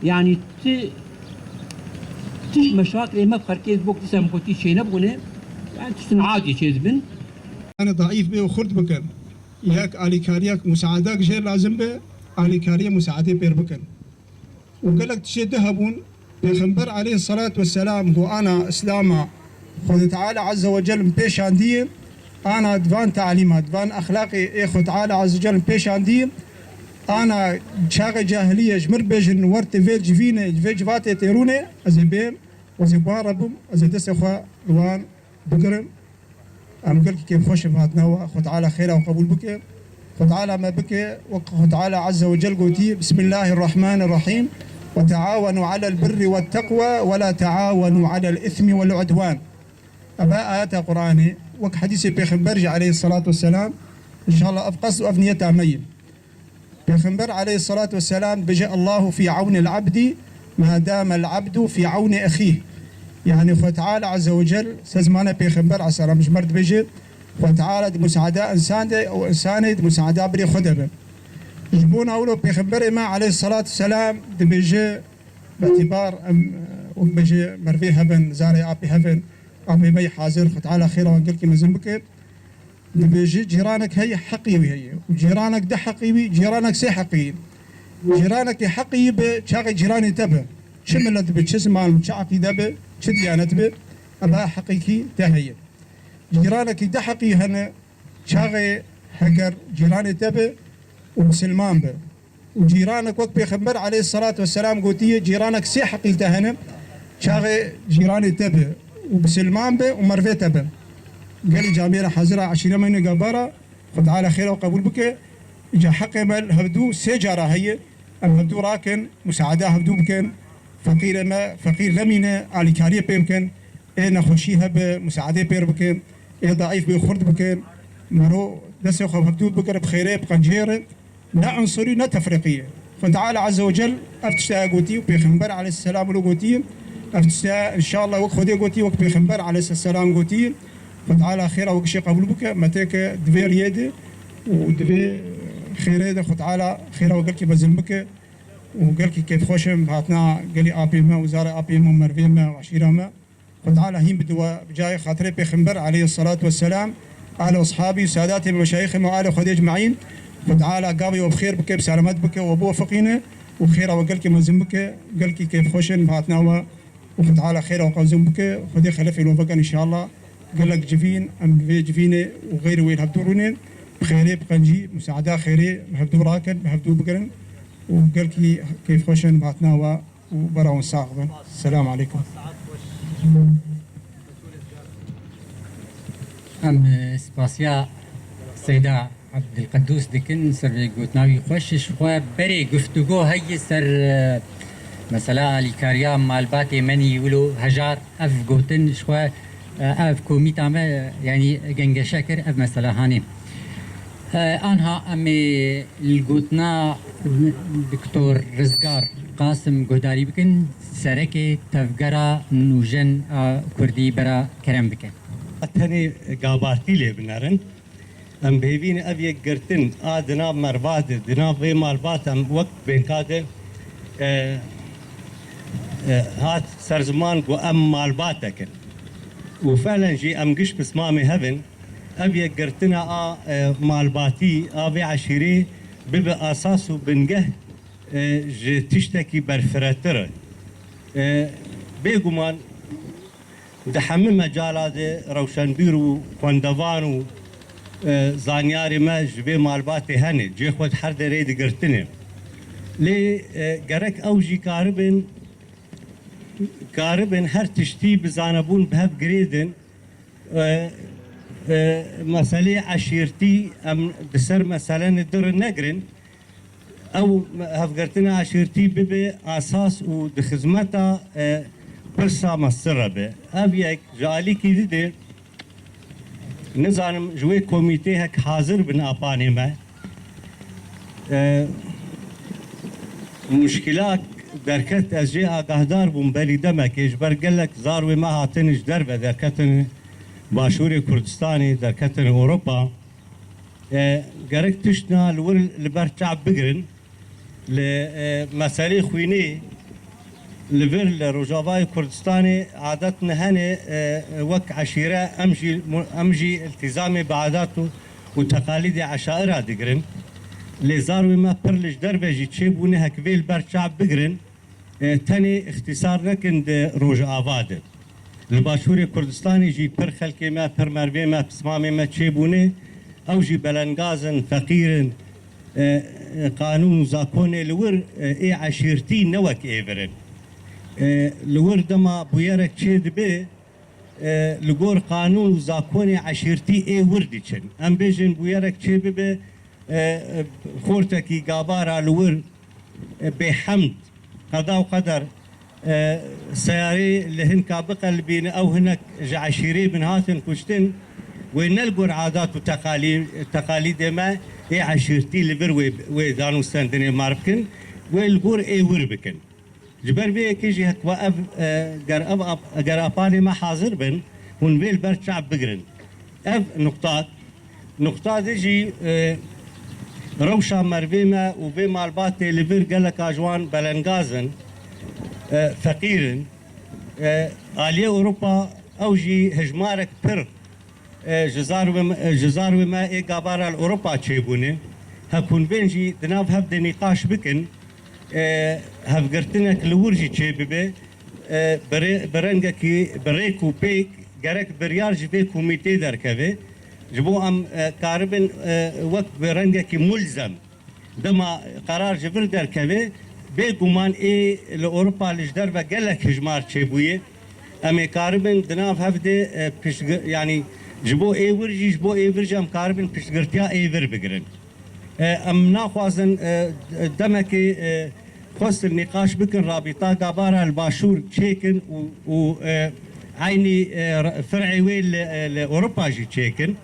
yanî ti, tişt meşaklê me bi xelkê wek dîsa min gotî çênebûne, yanî tiştin adî çêdibin. Yanî daîf bê û xurt bikin. Yek alîkariyek, musaedek jê lazim be, alîkariyê musaedê pêr bikin. Û gelek tiştê di hebûn, Pêxember aleyhisselatu vesselam ku ana Îslama Xwedê Teala Azze ve Cel pêşandiye, ana di van talîma, di van exlaqê ê Xwedê Teala Azze ve Cel pêşandiye, ana çaxê cahiliye ji mir bêjin, wer tê vê civînê, vê civatê tê rûnê, ez ê bêm, ez ê bi wan re bim, ez ê destê xwe li wan bigirim. Em gelkî kêfxweş in bi hatina we. Xwe Teala xêra we qebûl bike. Xwe Teala me bike, wek Xwe Teala Azze ve Cel gotî, Bismillahirrahmanirrahîm. Ve teawenu alel birri ve teqwa ve la teawenu alel ismi vel udwan. Ev e ayeta Qur'anê, wek hedîsê Pêxember jî aleyhisselatu vesselam, înşallah ev qesd û ev niyeta me ye. Pêxember aleyhisselatu vesselam dibêje, "Allahu fî awnil abdî ma damel abdu fî awni exîh." Yanî Xwe Teala Azze ve Cel, se zimanê Pêxember aleyhisselam ji me re dibêje, Xwe Teala di musaada însan de û însanê di musaada birê xwe de be. Ji bona wilo Pêxemberê me aleyhisselatu vesselam dibêje, bi îtîbar em, wek bêje mervê hev in, zarê apê hev in, apê me yê hazir, Xwe Teala xêra wan gelkî mezin bike. Dibêje, cîranek heye, heqî wî heye. Û cîranek di heqî wî, cîranek sê heqî. Cîranekî heqî bi çaxê cîranê te bi. Çi milet bi, çi ziman, çi eqîde bi, çi diyanet bi, ev heqîkî te heye. Cîranekî di heqî hene, çaxê heger cîranê te bi û misilman bi. Û cîranek wek Pêxember aleyhisselatu vesselam gotiye, cîranek sê heqî te hene, çaxê cîranê te be û bisilman be û mervê te be. Gelî camêra hazira eşîra me ne Gabara, Xwe Teala xêra we qebûl bike. Îca heqê me li hevdû sê cara heye, em hevdû rakin, musaada hevdû bikin, feqîrê me feqîr nemîne, alîkariyê pê bikin, ê nexweşî hebe, musaadê pê bikin, ê daîf bê xurt bikin, mero destê xwe hevdû bigire bi xêrê, bi qencêre. Ne unsurî, ne tefriqî. Xwe Teala Azze ve Cel ev tişta gotî û Pêxember aleyhisselam wilo gotî. Ev tişta înşallah wek Xwedê gotî, wek Pêxember aleyhisselam gotî. Xwe Teala xêra we gişê qebûl bike. Me têke di vê riyê de û di vê xêrê de Xwe Teala xêra we gelkî mezin bike û gelkî kêfxweş im bi hatina gelî apê me û zarê apê me û mervê me û eşîra me. Xwe Teala hîn bide we bi cayê xatirê Pêxember aleyhisselatu vesselam, alê eshabî, sadatê, meşayîxê me, alê Xwedê ecmaîn. Xwe Teala gavê we bi xêr bike, bi selamet bike, we biwefiqîne û xêra we gelkî mezin bike, gelkî kêfxweş in bi hatina we û Xwe Teala xêra we qewzin bike. Xwedê xelefê li we veke înşallah. Gelek civîn, em vê civînê û xeyrê wê li hevdû rûnên. Bi xêrê, bi qencî, musaada xêrê bi hevdû rakin, bi hevdû bigirin û gelkî kêfxweş in bi hatina we û bera hûn sax bin. Selam aleykum. Em, e, spasiya Seyda Abdilqedûs dikin ser vê gotina wî xweş. Ji xwe berê guftûgo heye ser, e, mesela alîkariya malbatê me nî wilo hejar. Ev gotin ji xwe, e, ev komîta me, e, yanî gengeşe kir ev mesela hanê. E, anha em ê li gotina Doktor Rizgar Qasim guhdarî bikin, serekê Tevgera Nûjen a Kurdî bera kerem bike. Tenê gabartî lê binerin. Em bi hêvî ne ev yekgirtin a di nav merva de, di nav vê malbat em wek bênka de, e, e, hat ser ziman ku em malbatek in. Û felen jî em giş pismamê hev in. Ev yekgirtina a, e, malbatî a vê eşîrê bibe asas û bingeh, e, ji tiştekî berfiretir e. E, bêguman di hemî mecala de rewşenbîr û xwendevan û, e, zanyarê me ji vê malbatê hene, cê xwe di her derê digirtine. Lê, e, gerek ew jî karibin, karibin her tiştî bi zanebûn bi hev girêdin. E, e, meselê eşîrtî em di ser meselene dir negirin. Ew hevgirtina eşîrtî bibe asas û di xizmeta, e, pirsa mestir re be. Ev yek ji alîkî dide, nizanim ji wê komîtê hek hazir bin apanê me. E, muşkilak derket, ez jê agahdar bûm berî demekê, ji ber gelek zarwê me hatin ji derve derketin Başûrê Kurdistanê, derketin Ewropa. E, gerek tiştna li wir li ber çav bigirin. Li, e, meselê xwînê li vir li Rojavayê Kurdistanê adet ne hene, e, wek eşîre em jî, em jî iltîzamê bi adat û, û teqalîdê eşaira digirin. Lê zarwê me pir li ji derve jî çêbûne hek vê li ber çav bigirin. E, tenê îxtîsar nekin di Rojava de. Li Başûrê Kurdistanê jî pir xelkê me, pir mervê me, pismamê me çêbûne. Ew jî belengaz in, feqîr in. E, e, qanûn û zakonê li wir, e, ê eşîrtî ne wek ê vir in. E, li wir dema bûyerek çê dibe, e, li gor qanûn û zakonê eşîrtî ê wir diçin. Em bêjin bûyerek çê bibe, e, e, xortekî gabara li wir, e, bêhemd, qeda û qeder, e, seyarê li hinka biqelibîne, ew hinek ji eşîrê bin hatin kuştin, wê ne li gor adat û teqalî-, teqalîdê me ê eşîrtî li vir wê, wê danûstendinê mar bikin, wê li gor ê wir bikin. Ji ber vê yekê jî hek we ev, e, ger ev ap-, ger apanê me hazir bin, hûn vê li ber çav bigirin. Ev nuqta, nuqta di jî, e, rewşa mervê me û vê malbatê li vir geleka ji wan belengaz in, e, feqîr in. E, aliyê Ewropa ew jî hejmarek pir e, ji zarwê me, ji zarwê me ê gabara li Ewropa çêbûne. Hek hûn bên jî di nav hev de nîqaş bikin, e, hevgirtinek li wir jî çêbibe, e, bi rê-, bi rengekî, bi rêk û pêk gerek biryar ji vê komîtê derkeve. Ji bo em, e, karibin, e, wek bi rengekî mulzem. Dema qerar ji vir derkeve, bêguman ê li Ewropa li ji derve gelek hijmar çêbûye. Em ê karibin di nav hev de, e, piştgi-, yanî ji bo ê wir jî, ji bo ê vir jî em karibin piştgirtiya ê vir bigirin. E, em naxwazin, e, demekê, e, xwestin nîqaş bikin, rabîta gabara li Başûr çêkin û, û, e, eynî, e, re-, fir'ê wê li, e, li Ewropa jî çêkin.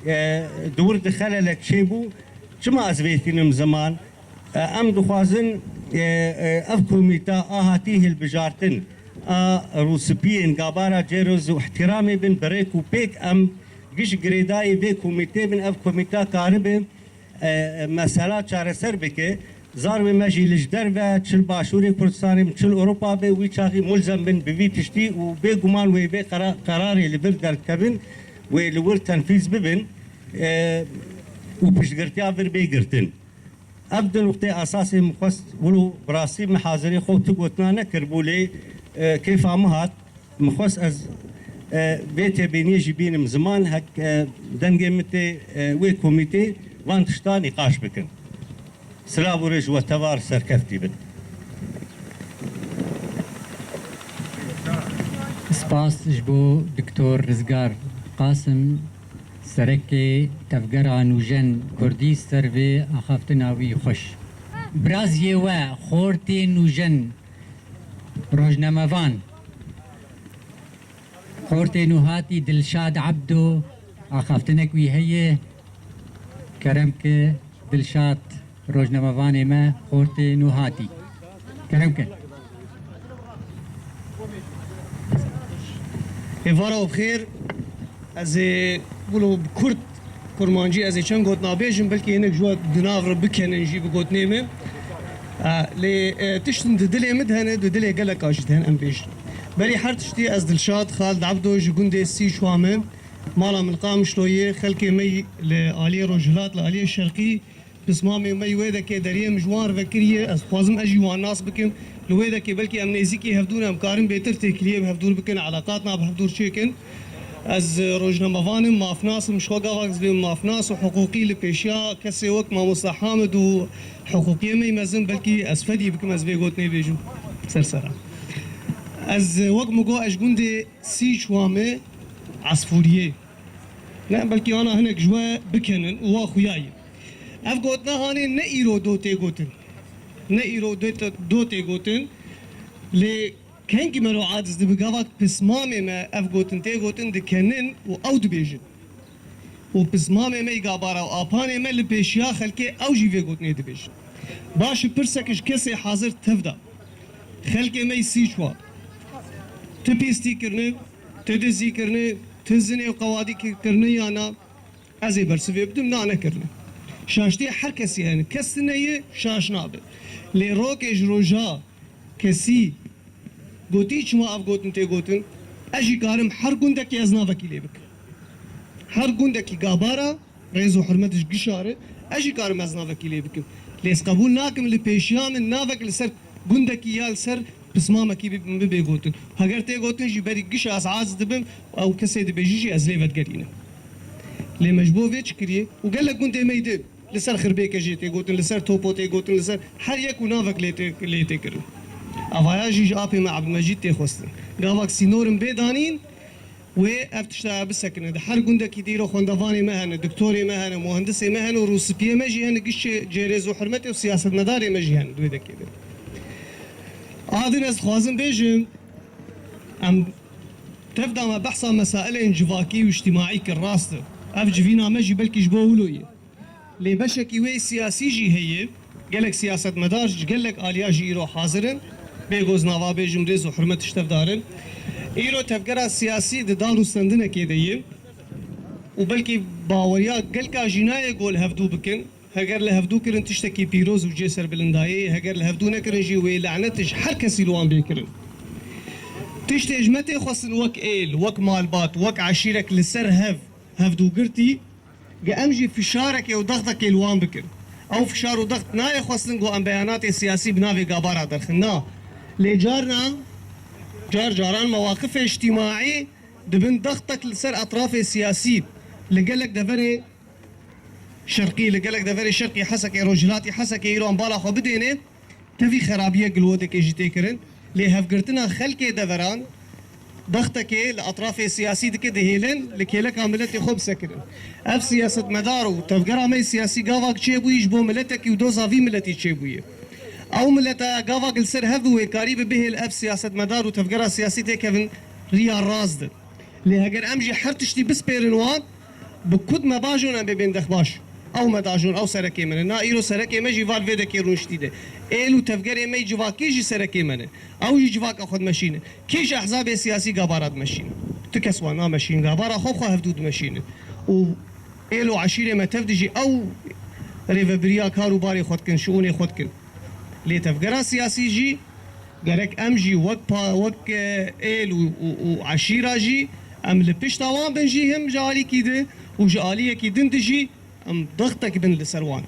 E, di wir di xelelek çêbû. Çima ez vê tînim ziman? E, em dixwazin, e, e, ev komîta a hatî hilbijartin a rûspiyên gabara cêroz û ihtiramê bin bi rêk û pêk em giş girêdayî vê komîtê bin, ev komîta karibe, e, e, mesela çareser bike. Zarwê me jî li ji derve, çi li Başûrê Kurdistanê bin, çi li Ewropa be, wî çaxî mulzem bin bi vî tiştî û bêguman wê vê qera-, qerarê li vir derdikevin, wê li wir tenfîz bibin, e, û piştgirtiya vir bê girtin. Ev du nuqtê esasê min xwest, wilo bi rastî min hazirê xwe tu gotina nekiribû, lê, e, kêfa min hat. Min xwest ez, e, vê têbîniyê jî bînim ziman, hek, e, dengê min tê, e, wê komîtê van tişta nîqaş bikin. Silav û rêz ji we tevar serkeftî bin. Spas ji bo Doktor Rizgar Qasim, Serekê Tevgera Nûjen Kurdî ser vê axaftina wî xweş. Biraziyê we, xortê nûjen, rojnamevan. Xortê nûhatî Dilşad Ebdo, axaftinek wî heye. Kerem ke Dilşad, rojnamevanê me, xortê nûhatî. Kerem ke. Êvara û bi xêr. Ez ê wilo bi kurt kurmancî ez ê çend gotina bêjim, belkî hinek ji we di nav re bikenin jî bi gotinê min. E, lê, e, tiştin di dilê min de hene, di dilê geleka jî de hene, em bêjin. Berî her tiştî ez Dilşad Xalid Ebdo ji gundê Sîçwa me. Mala min Qamişlo ye, xelkê me li aliyê rojhilat, li aliyê şerqî, pismamê me wê dekê deriyê min ji wan re vekiriye, ez dixwazim ez jî wan nas bikim. Li wê dekê belkî em nêzîkî hevdû ne, em karin bêtir têkiliyê bi hevdûr bikin, eleqatna bi hevdûr çêkin. Ez, e, rojnamevan im, mafnas im, ji xwe gavak ez bêm mafnas û hiqûqî li pêşiya kesê wek Mamosta Hamid û hiqûqiyê me yî mezin, belkî ez fedî bikim, ez vê gotinê bêjim. Ser sera. Ez, e, wek min got, ez ji gundê Sîçwa me, Esfûriyê. Ne, belkî ana hinek ji we bikenin û wa xuya ye. Ev gotina hanê ne îro do tê gotin. Ne îro do tê, do tê gotin. Lê kengî mero aciz dibe, gavak pismamê me ev gotin tê gotin dikenin û ew dibêjin. Û pismamê me yî gabara û apanê me li pêşiya xelkê ew jî vê gotinê dibêjin. Baş e, pirsek ji kesê hazir tev da. Xelkê me yî Sîçwa. Tu pîstî kirine, tu dizî kirine, tu zinê û qewadî ki-, kirine ya na? Ez ê bersivê bidim, na nekirine. Şaştiyê her kesî hene. Kes tune ye, şaş nabe. Lê rokê ji roja kesî gotî çima ev gotin tê gotin, ez jî karim her gundekî ez navekî lê bikim. Her gundekî gabara, rêz û hurmet ji gişa re, ez jî karim ez navekî lê bikim. Lê ez qebûl nakim li pêşiya min navek li ser gundekî ya li ser pismamekî bi-, bibê gotin. Heger tê gotin jî berî gişa ez aciz dibim, ew kesê dibêjî jî ez lê vedigerînim. Lê me ji bo vê çi kiriye? Û gelek gundê me yî din. Li ser Xirbêke jê tê gotin, li ser Topo tê gotin, li ser her yek û navek lê tê, lê tê kirin. Evaya jî ji apê me Ebdulmecîd tê xwestin. Gavak sînorin bê danîn, wê ev tişta bisekine. Di her gundekî de îro xwendevanê me hene, doktorê me hene, muhendisê me hene û rûspiyê me jî hene, giş cê, cê rêz û hurmetê û siyasetmedarê me jî hene di wê dekê de. A din ez dixwazim bêjim, em tev da me behsa mesailên civakî û îctimaî kir, rast e. Ev civîna me jî belkî ji bo wilo ye. Lê beşekî wê siyasî jî heye. Gelek siyasetmedar ji gelek aliya jî îro hazir in. Bê goz nava bêjim, rêz û hurmet ji tev darin. Îro tevgera siyasî di dan û stendinekê de ye. Û belkî baweriya gelka jî nayê ku li hevdû bikin. Heger li hevdû kirin tiştekî pîroz û cê serbilindayê ye. Heger li hevdû nekirin jî wê lanet ji her kesî li wan bê kirin. Tiştê ji me tê xwestin wek êl, wek malbat, wek eşîrek li ser hev, hevdûgirtî. Ge em jî fişarekê û dextekê li wan bikin. Ew fişar û dext nayê xwestin ku em beyanatê siyasî bi navê Gabara derxin. Na. Lê carna, car caran mewaqifê îctîmaî dibin dextek li ser etrafê siyasî li gelek deverê şerqî, li gelek deverê şerqî Hesekê, rojhilatî Hesekê îro em bala xwe bidêne. Tevî xerabiyek gilwodekê jî tê kirin, lê hevgirtina xelkê deveran, dextekê li etrafê siyasî dike dihêlin, li kêleka miletê xwe bisekirin. Ev siyasetmedar û tevgera me yê siyasî gavak çêbûyî ji bo miletekî û doza vî miletî çêbûye. Ew mileta gavak li ser hev bi wê karî bi bihêl ev siyasetmedar û tevgera siyasî têkevin riya rast de. Lê heger em jî her tiştî bispêrin wan, bi ku me bajon em bibên dexbaş. Ew me dajon, ew serekê me ne. Na îro serekê me jî van vê dekê rûniştî de. Êl û tevgerê me yî civakî jî serekê me ne. Ew jî civaka xwe dimeşîne. Kî ji ehzabê siyasî Gabara dimeşîne? Tu kes wan nameşîn. Gabara xwe xwe hevdû dimeşîne. Û êl û eşîrê me tev dijî ew rêvebiriya kar û barê xwe dikin, şiûnê xwe dikin. Lê tevgera siyasî jî Gerek em jî wek pa-, wek, e, êl û, û, û eşîra jî em li pişta wan bin jî him ji alîkî di û ji aliyekî din di jî em dextek bin li ser wan.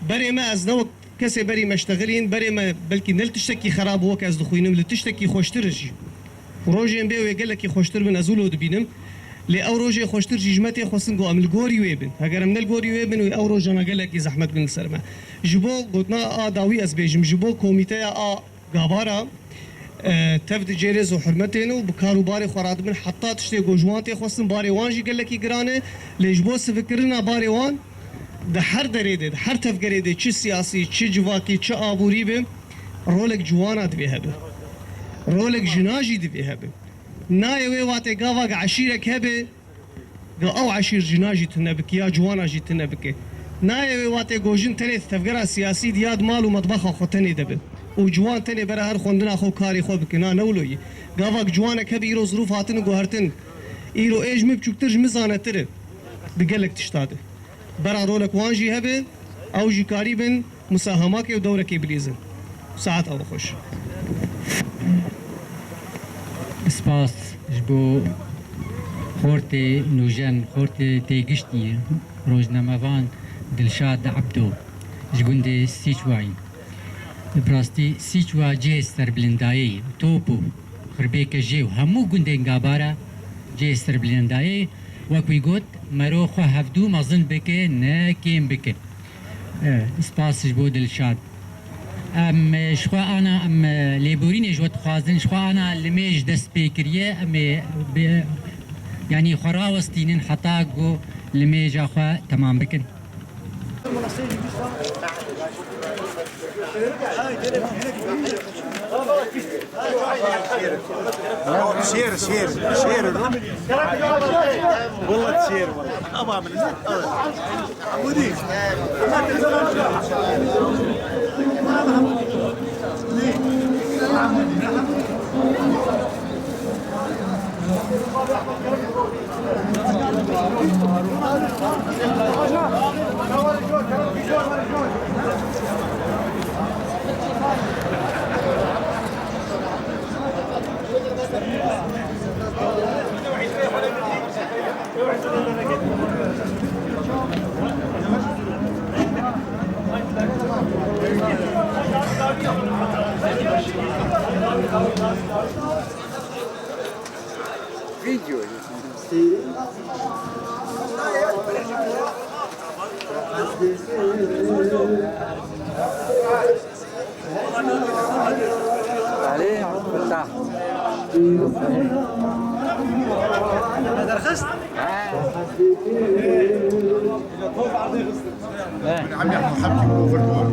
Berê me ez ne wek kesê berî me ştexilîn, berê me belkî ne li tiştekî xerab wek ez dixwînim, li tiştekî xweştir jî. Rojên bê wê gelekî xweştir bin, ez wilo dibînim. Lê ew rojê xweştir jî ji me tê xwestin ku em li gorî wê bin. Heger em ne li gorî wê bin, wê ew rojana gelekî zehmet bin li ser me. Ji bo gotina a dawî ez bêjim, ji bo komîteya a Gabara, e, tev di cê rêz û hurmetê ne û bi kar û barê xwe radibin, heta tiştê ku ji wan tê xwestin, barê wan jî gelekî giran e. Lê ji bo sivikkirina barê wan, di her derê de, di her tevgerê de, çi siyasî, çi civakî, çi aborî be, rolek ciwana divê hebe. Rolek jina jî divê hebe. Nayê wê watê gavak eşîrek hebe, ga ew eşîr jina jî tune bike ya ciwana jî tune bike. Nayê wê watê gojin tenê di tevgera siyasî de ya di mal û metbexa xwe tenê de be. Û ciwan tenê bera her xwendina xwe û karê xwe bike. Na ne wilo ye. Gavak ciwanek hebe îro zirûf hatine guhertin. Îro ê ji min biçûktir ji min zanetir e. Di gelek tişta de. Bera rolek wan jî hebe, ew jî karîbin musahemakê û dewrekê bilîzin. Saeta we xweş. Spas ji bo xortê nûjen, xortê têgiştî, rojnamevan Dilşad Ebdo ji gundê Sîçwayî. Bi rastî Sîçwa cihê serbilindayê ye. Top û Xirbêke jê û hemû gundên Gabara cihê serbilindayê ye. Wek wî got, mero xwe hevdû mezin bike, ne kêm bike. E, spas ji bo Dilşad. Em, e, ji xwe ana, em, e, lêborînê ji we dixwazin, ji xwe ana limêj dest pê kiriye, em ê bi, yanî xwe rawestînin heta ku limêja xwe temam bikin. شير، شير، شير، شير. والله شير، والله. أبا من النت. عمودي. Video. علي فتاح. هذا رخص؟ من عم يحكوا حبكي اوفر دور.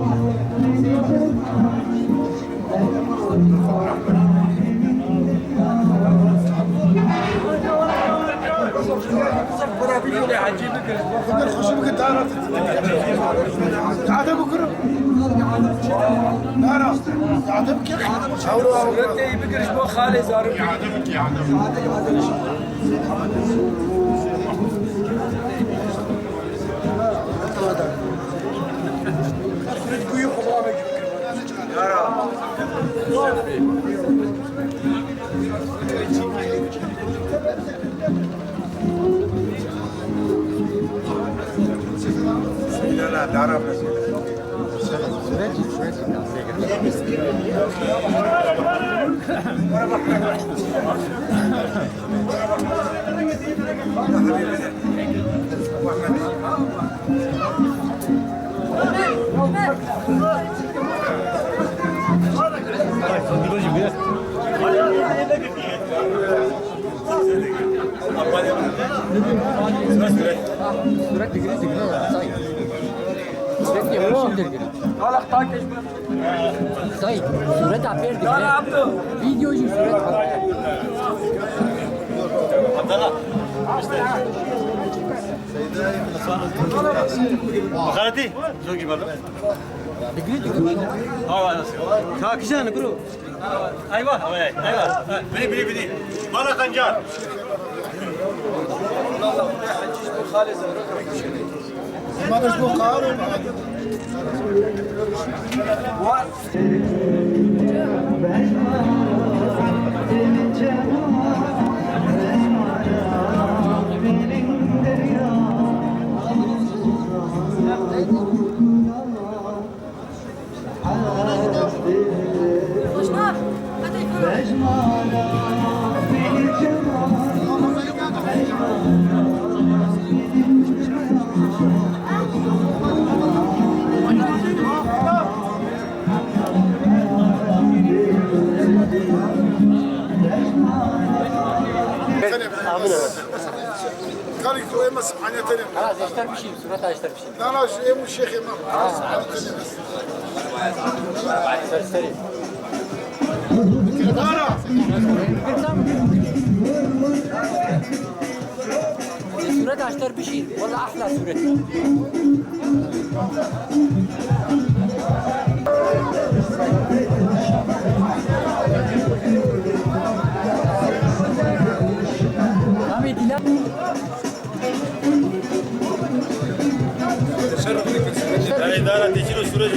خش بك الدار. عاد بكره. عاد بكره. حاولوا بكره شبو خالي زارو. Suret digre digre ya. Suret diye hoşum dirgir. Dayı, suret apêr digre. Video jî suret. Xaletî, zor gibi. Digre digre. Ka kişan kuro. Eyvah, eyvah, eyvah. Bini, bini, bini. Bana kancar. Kalî tu ême subhanetene. Halas, eşter bişî, sureta eşter bişî. Nana, ji êm û şêxê me. Subhanetene. Ser serî. Nana. Sureta eşter bişî. Wala ahla suret. Tamam, Dilan. Şeref. Şeref. Şeref.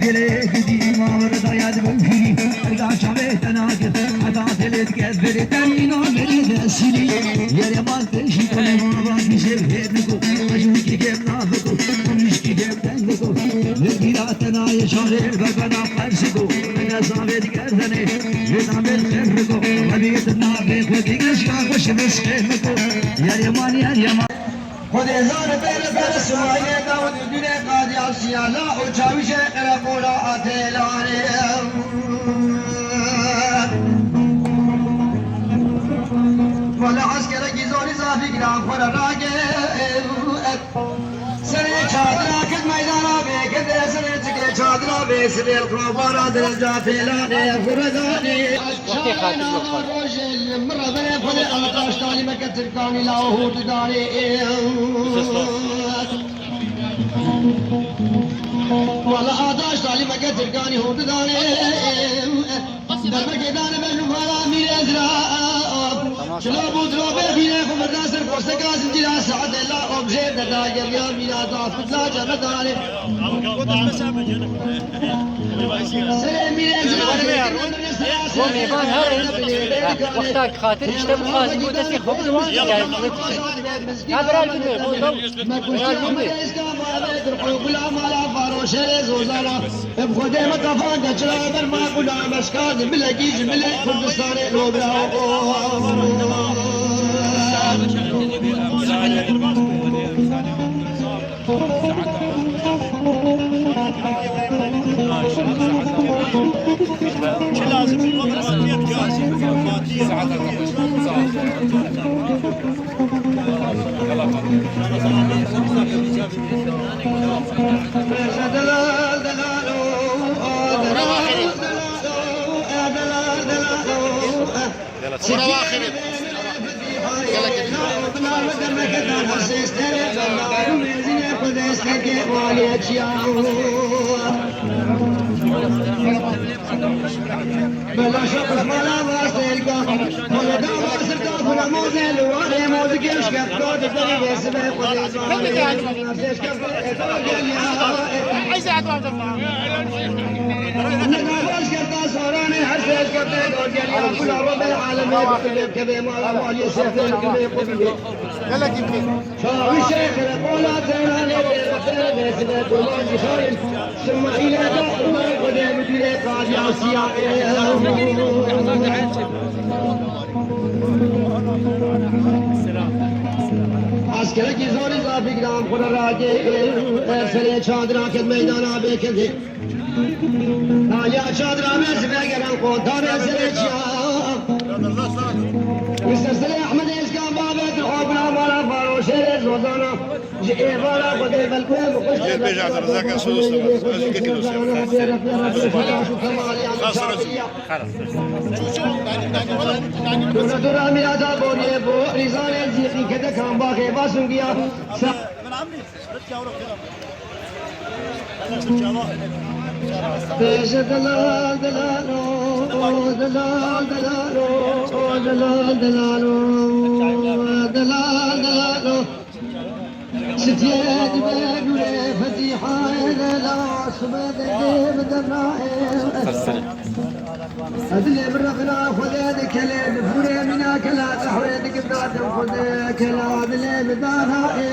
Dilê gidî mavir dayad bifîrî, erga çavê te nakir, heta dilê diket verê te mîna verê de sîlî. Yerê man te jî te mava kî jê vê biko, ajû kî gem naviko, kumiş kî gem dengiko. Li dîra te nayê çavê bebena qersiko, ene zavê digerdenê, vê navê xerriko. Rebî tu navê xwe digeşka xwe şivis xêriko. Yerê man, yerê man. Xwedê zane pere pere Simayê Dawid û Dûnê Qadiya Siyala û Çawîşê Qereqola Atêlanê. Wala eskerekî zorî zafî giran xwe re ragê. Serê çadira kit meydana bê, kit serê çikê çadira bê, sibê li qobara direvca Têlanê xwe re danê. Wextê xatir yok. Rojê li min re berê xwedê Ataş talî me ke Tirkanî la hûr didanê. Wala Ataş talî me ke Tirkanî hûr didanê. Derbekê dane me nûmara mîrê zira. Tamam. Çila bû diro bê xîrê xwe birda ser koseka zincîra saetê la objê deda geriya mîra dafit la cemedane. Serê mîrê zira. Bu meyvan her wexta xatir işte bu xazî bu destê xwe bidiwan yani. Ya birer bilmiyor. Birer bilmiyor. Bi Xwedê me tefan de çira ber maqûla meşka di milekî ji milê Kurdistanê lo bira. Eskerekî zorî zafî giran xwe re ragê, serê çadira ket meydana bê kedê. Aliya çadira me sibe gelen kontane serê çiya. Mister Selê Ehmed Êzkan babê tu xwe bina mala Faroşê Zozana. Ji êvara Xwedê belkû em xweş. Lê bêje Abdulrazak Sodos, ez û Kekî Dosya. Dora dora mirada boriyê bo rîzanê zîqî kete kambaxê basungiya. Bêje delal delalo, delal delalo, delal delalo, delal delalo. Çitiye dibe nûrê fetîhayê lela, şibê dengê bi devraê. Dilê bi revina Xwedê dikelê, bi fûrê mîna kela qehwê dikim dadim Xwedê kela dilê bi dana ê.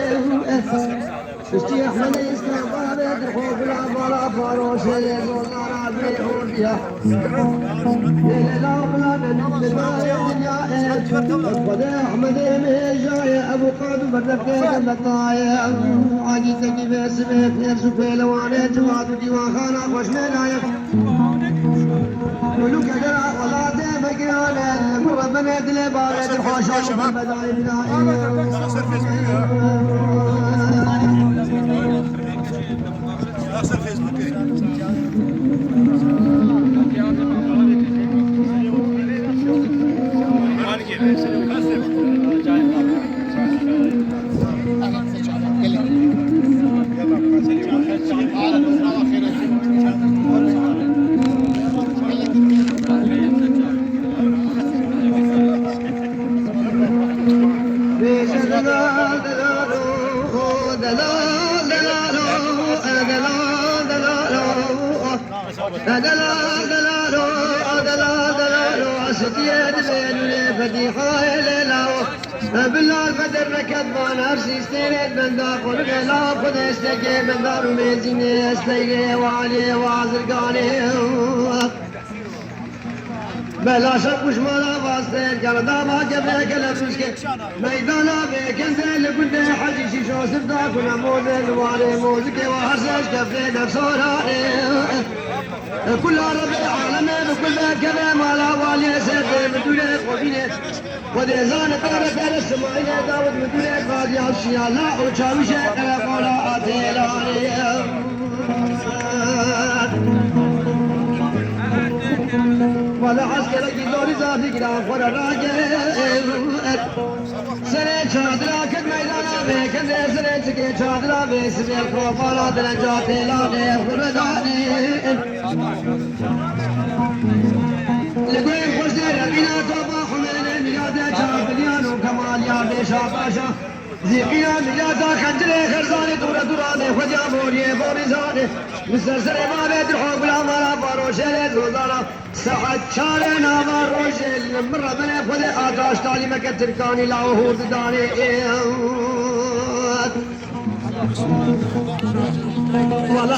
Piştî Ehmedê Îslamabadê di xwe bila bala Faroşê lê zozana bê ordiya. Lê lê la bila de min di nayê dinya e. Xwedê Ehmedê min hêjaye, ev û qad û berdevkê de metayê. Acî tekî vê sibê, pêrs û pêlewanê, civat û dîwanxana xweşmênaye. Kulû kedera welatê me girane, li min re binê dilê bavê dilxweşan û berbedayê bidayê. Delal, delalo, a delal, delalo, a delal, delalo, a delal, delalo, a sitiyê dilê nûrê fedîxayê lêlawo. Bilal Bedir neket van her sîstêrê benda xwe lêla xwe destekê bendar û mêzînê esteyê walê wazirganê. Belaşa kuşmana vastê, gerda ma kevê kele rûskê. Meydana vê kendê li gundê Hecî Şîşo sifda kune mozê li warê mozikê wa her sêj kefê nefsora. Kula rebê alemê bi kul be kevê mala waliyê serdê midûrê xwebînê. Xwedê zane pere pere Simayîlê Dawid midûrê qadiya şiyala û çawişê qereqola Atêlanê. Wala eskerekî zorî zafî giran xwe re ragir. Serê çadira ket meydana vê kendê, serê çikê çadira vê sibê xwe bala direnca têlanê xwe re danî. Li guhê xweşdê Rebîna topa Humênê mîradê çaviliyan û kemaliya vêşa paşa. Zîqîna mîrata xencirê xerzanê dûre dûranê xwediya boriyê borîzanê. Li ser serê mavê dirxo gulan mala Faroşê lê zozana. Saet çarê nava rojê li min re binê xwedê ataş talîmeke tirkanî law hûr didanê. Wala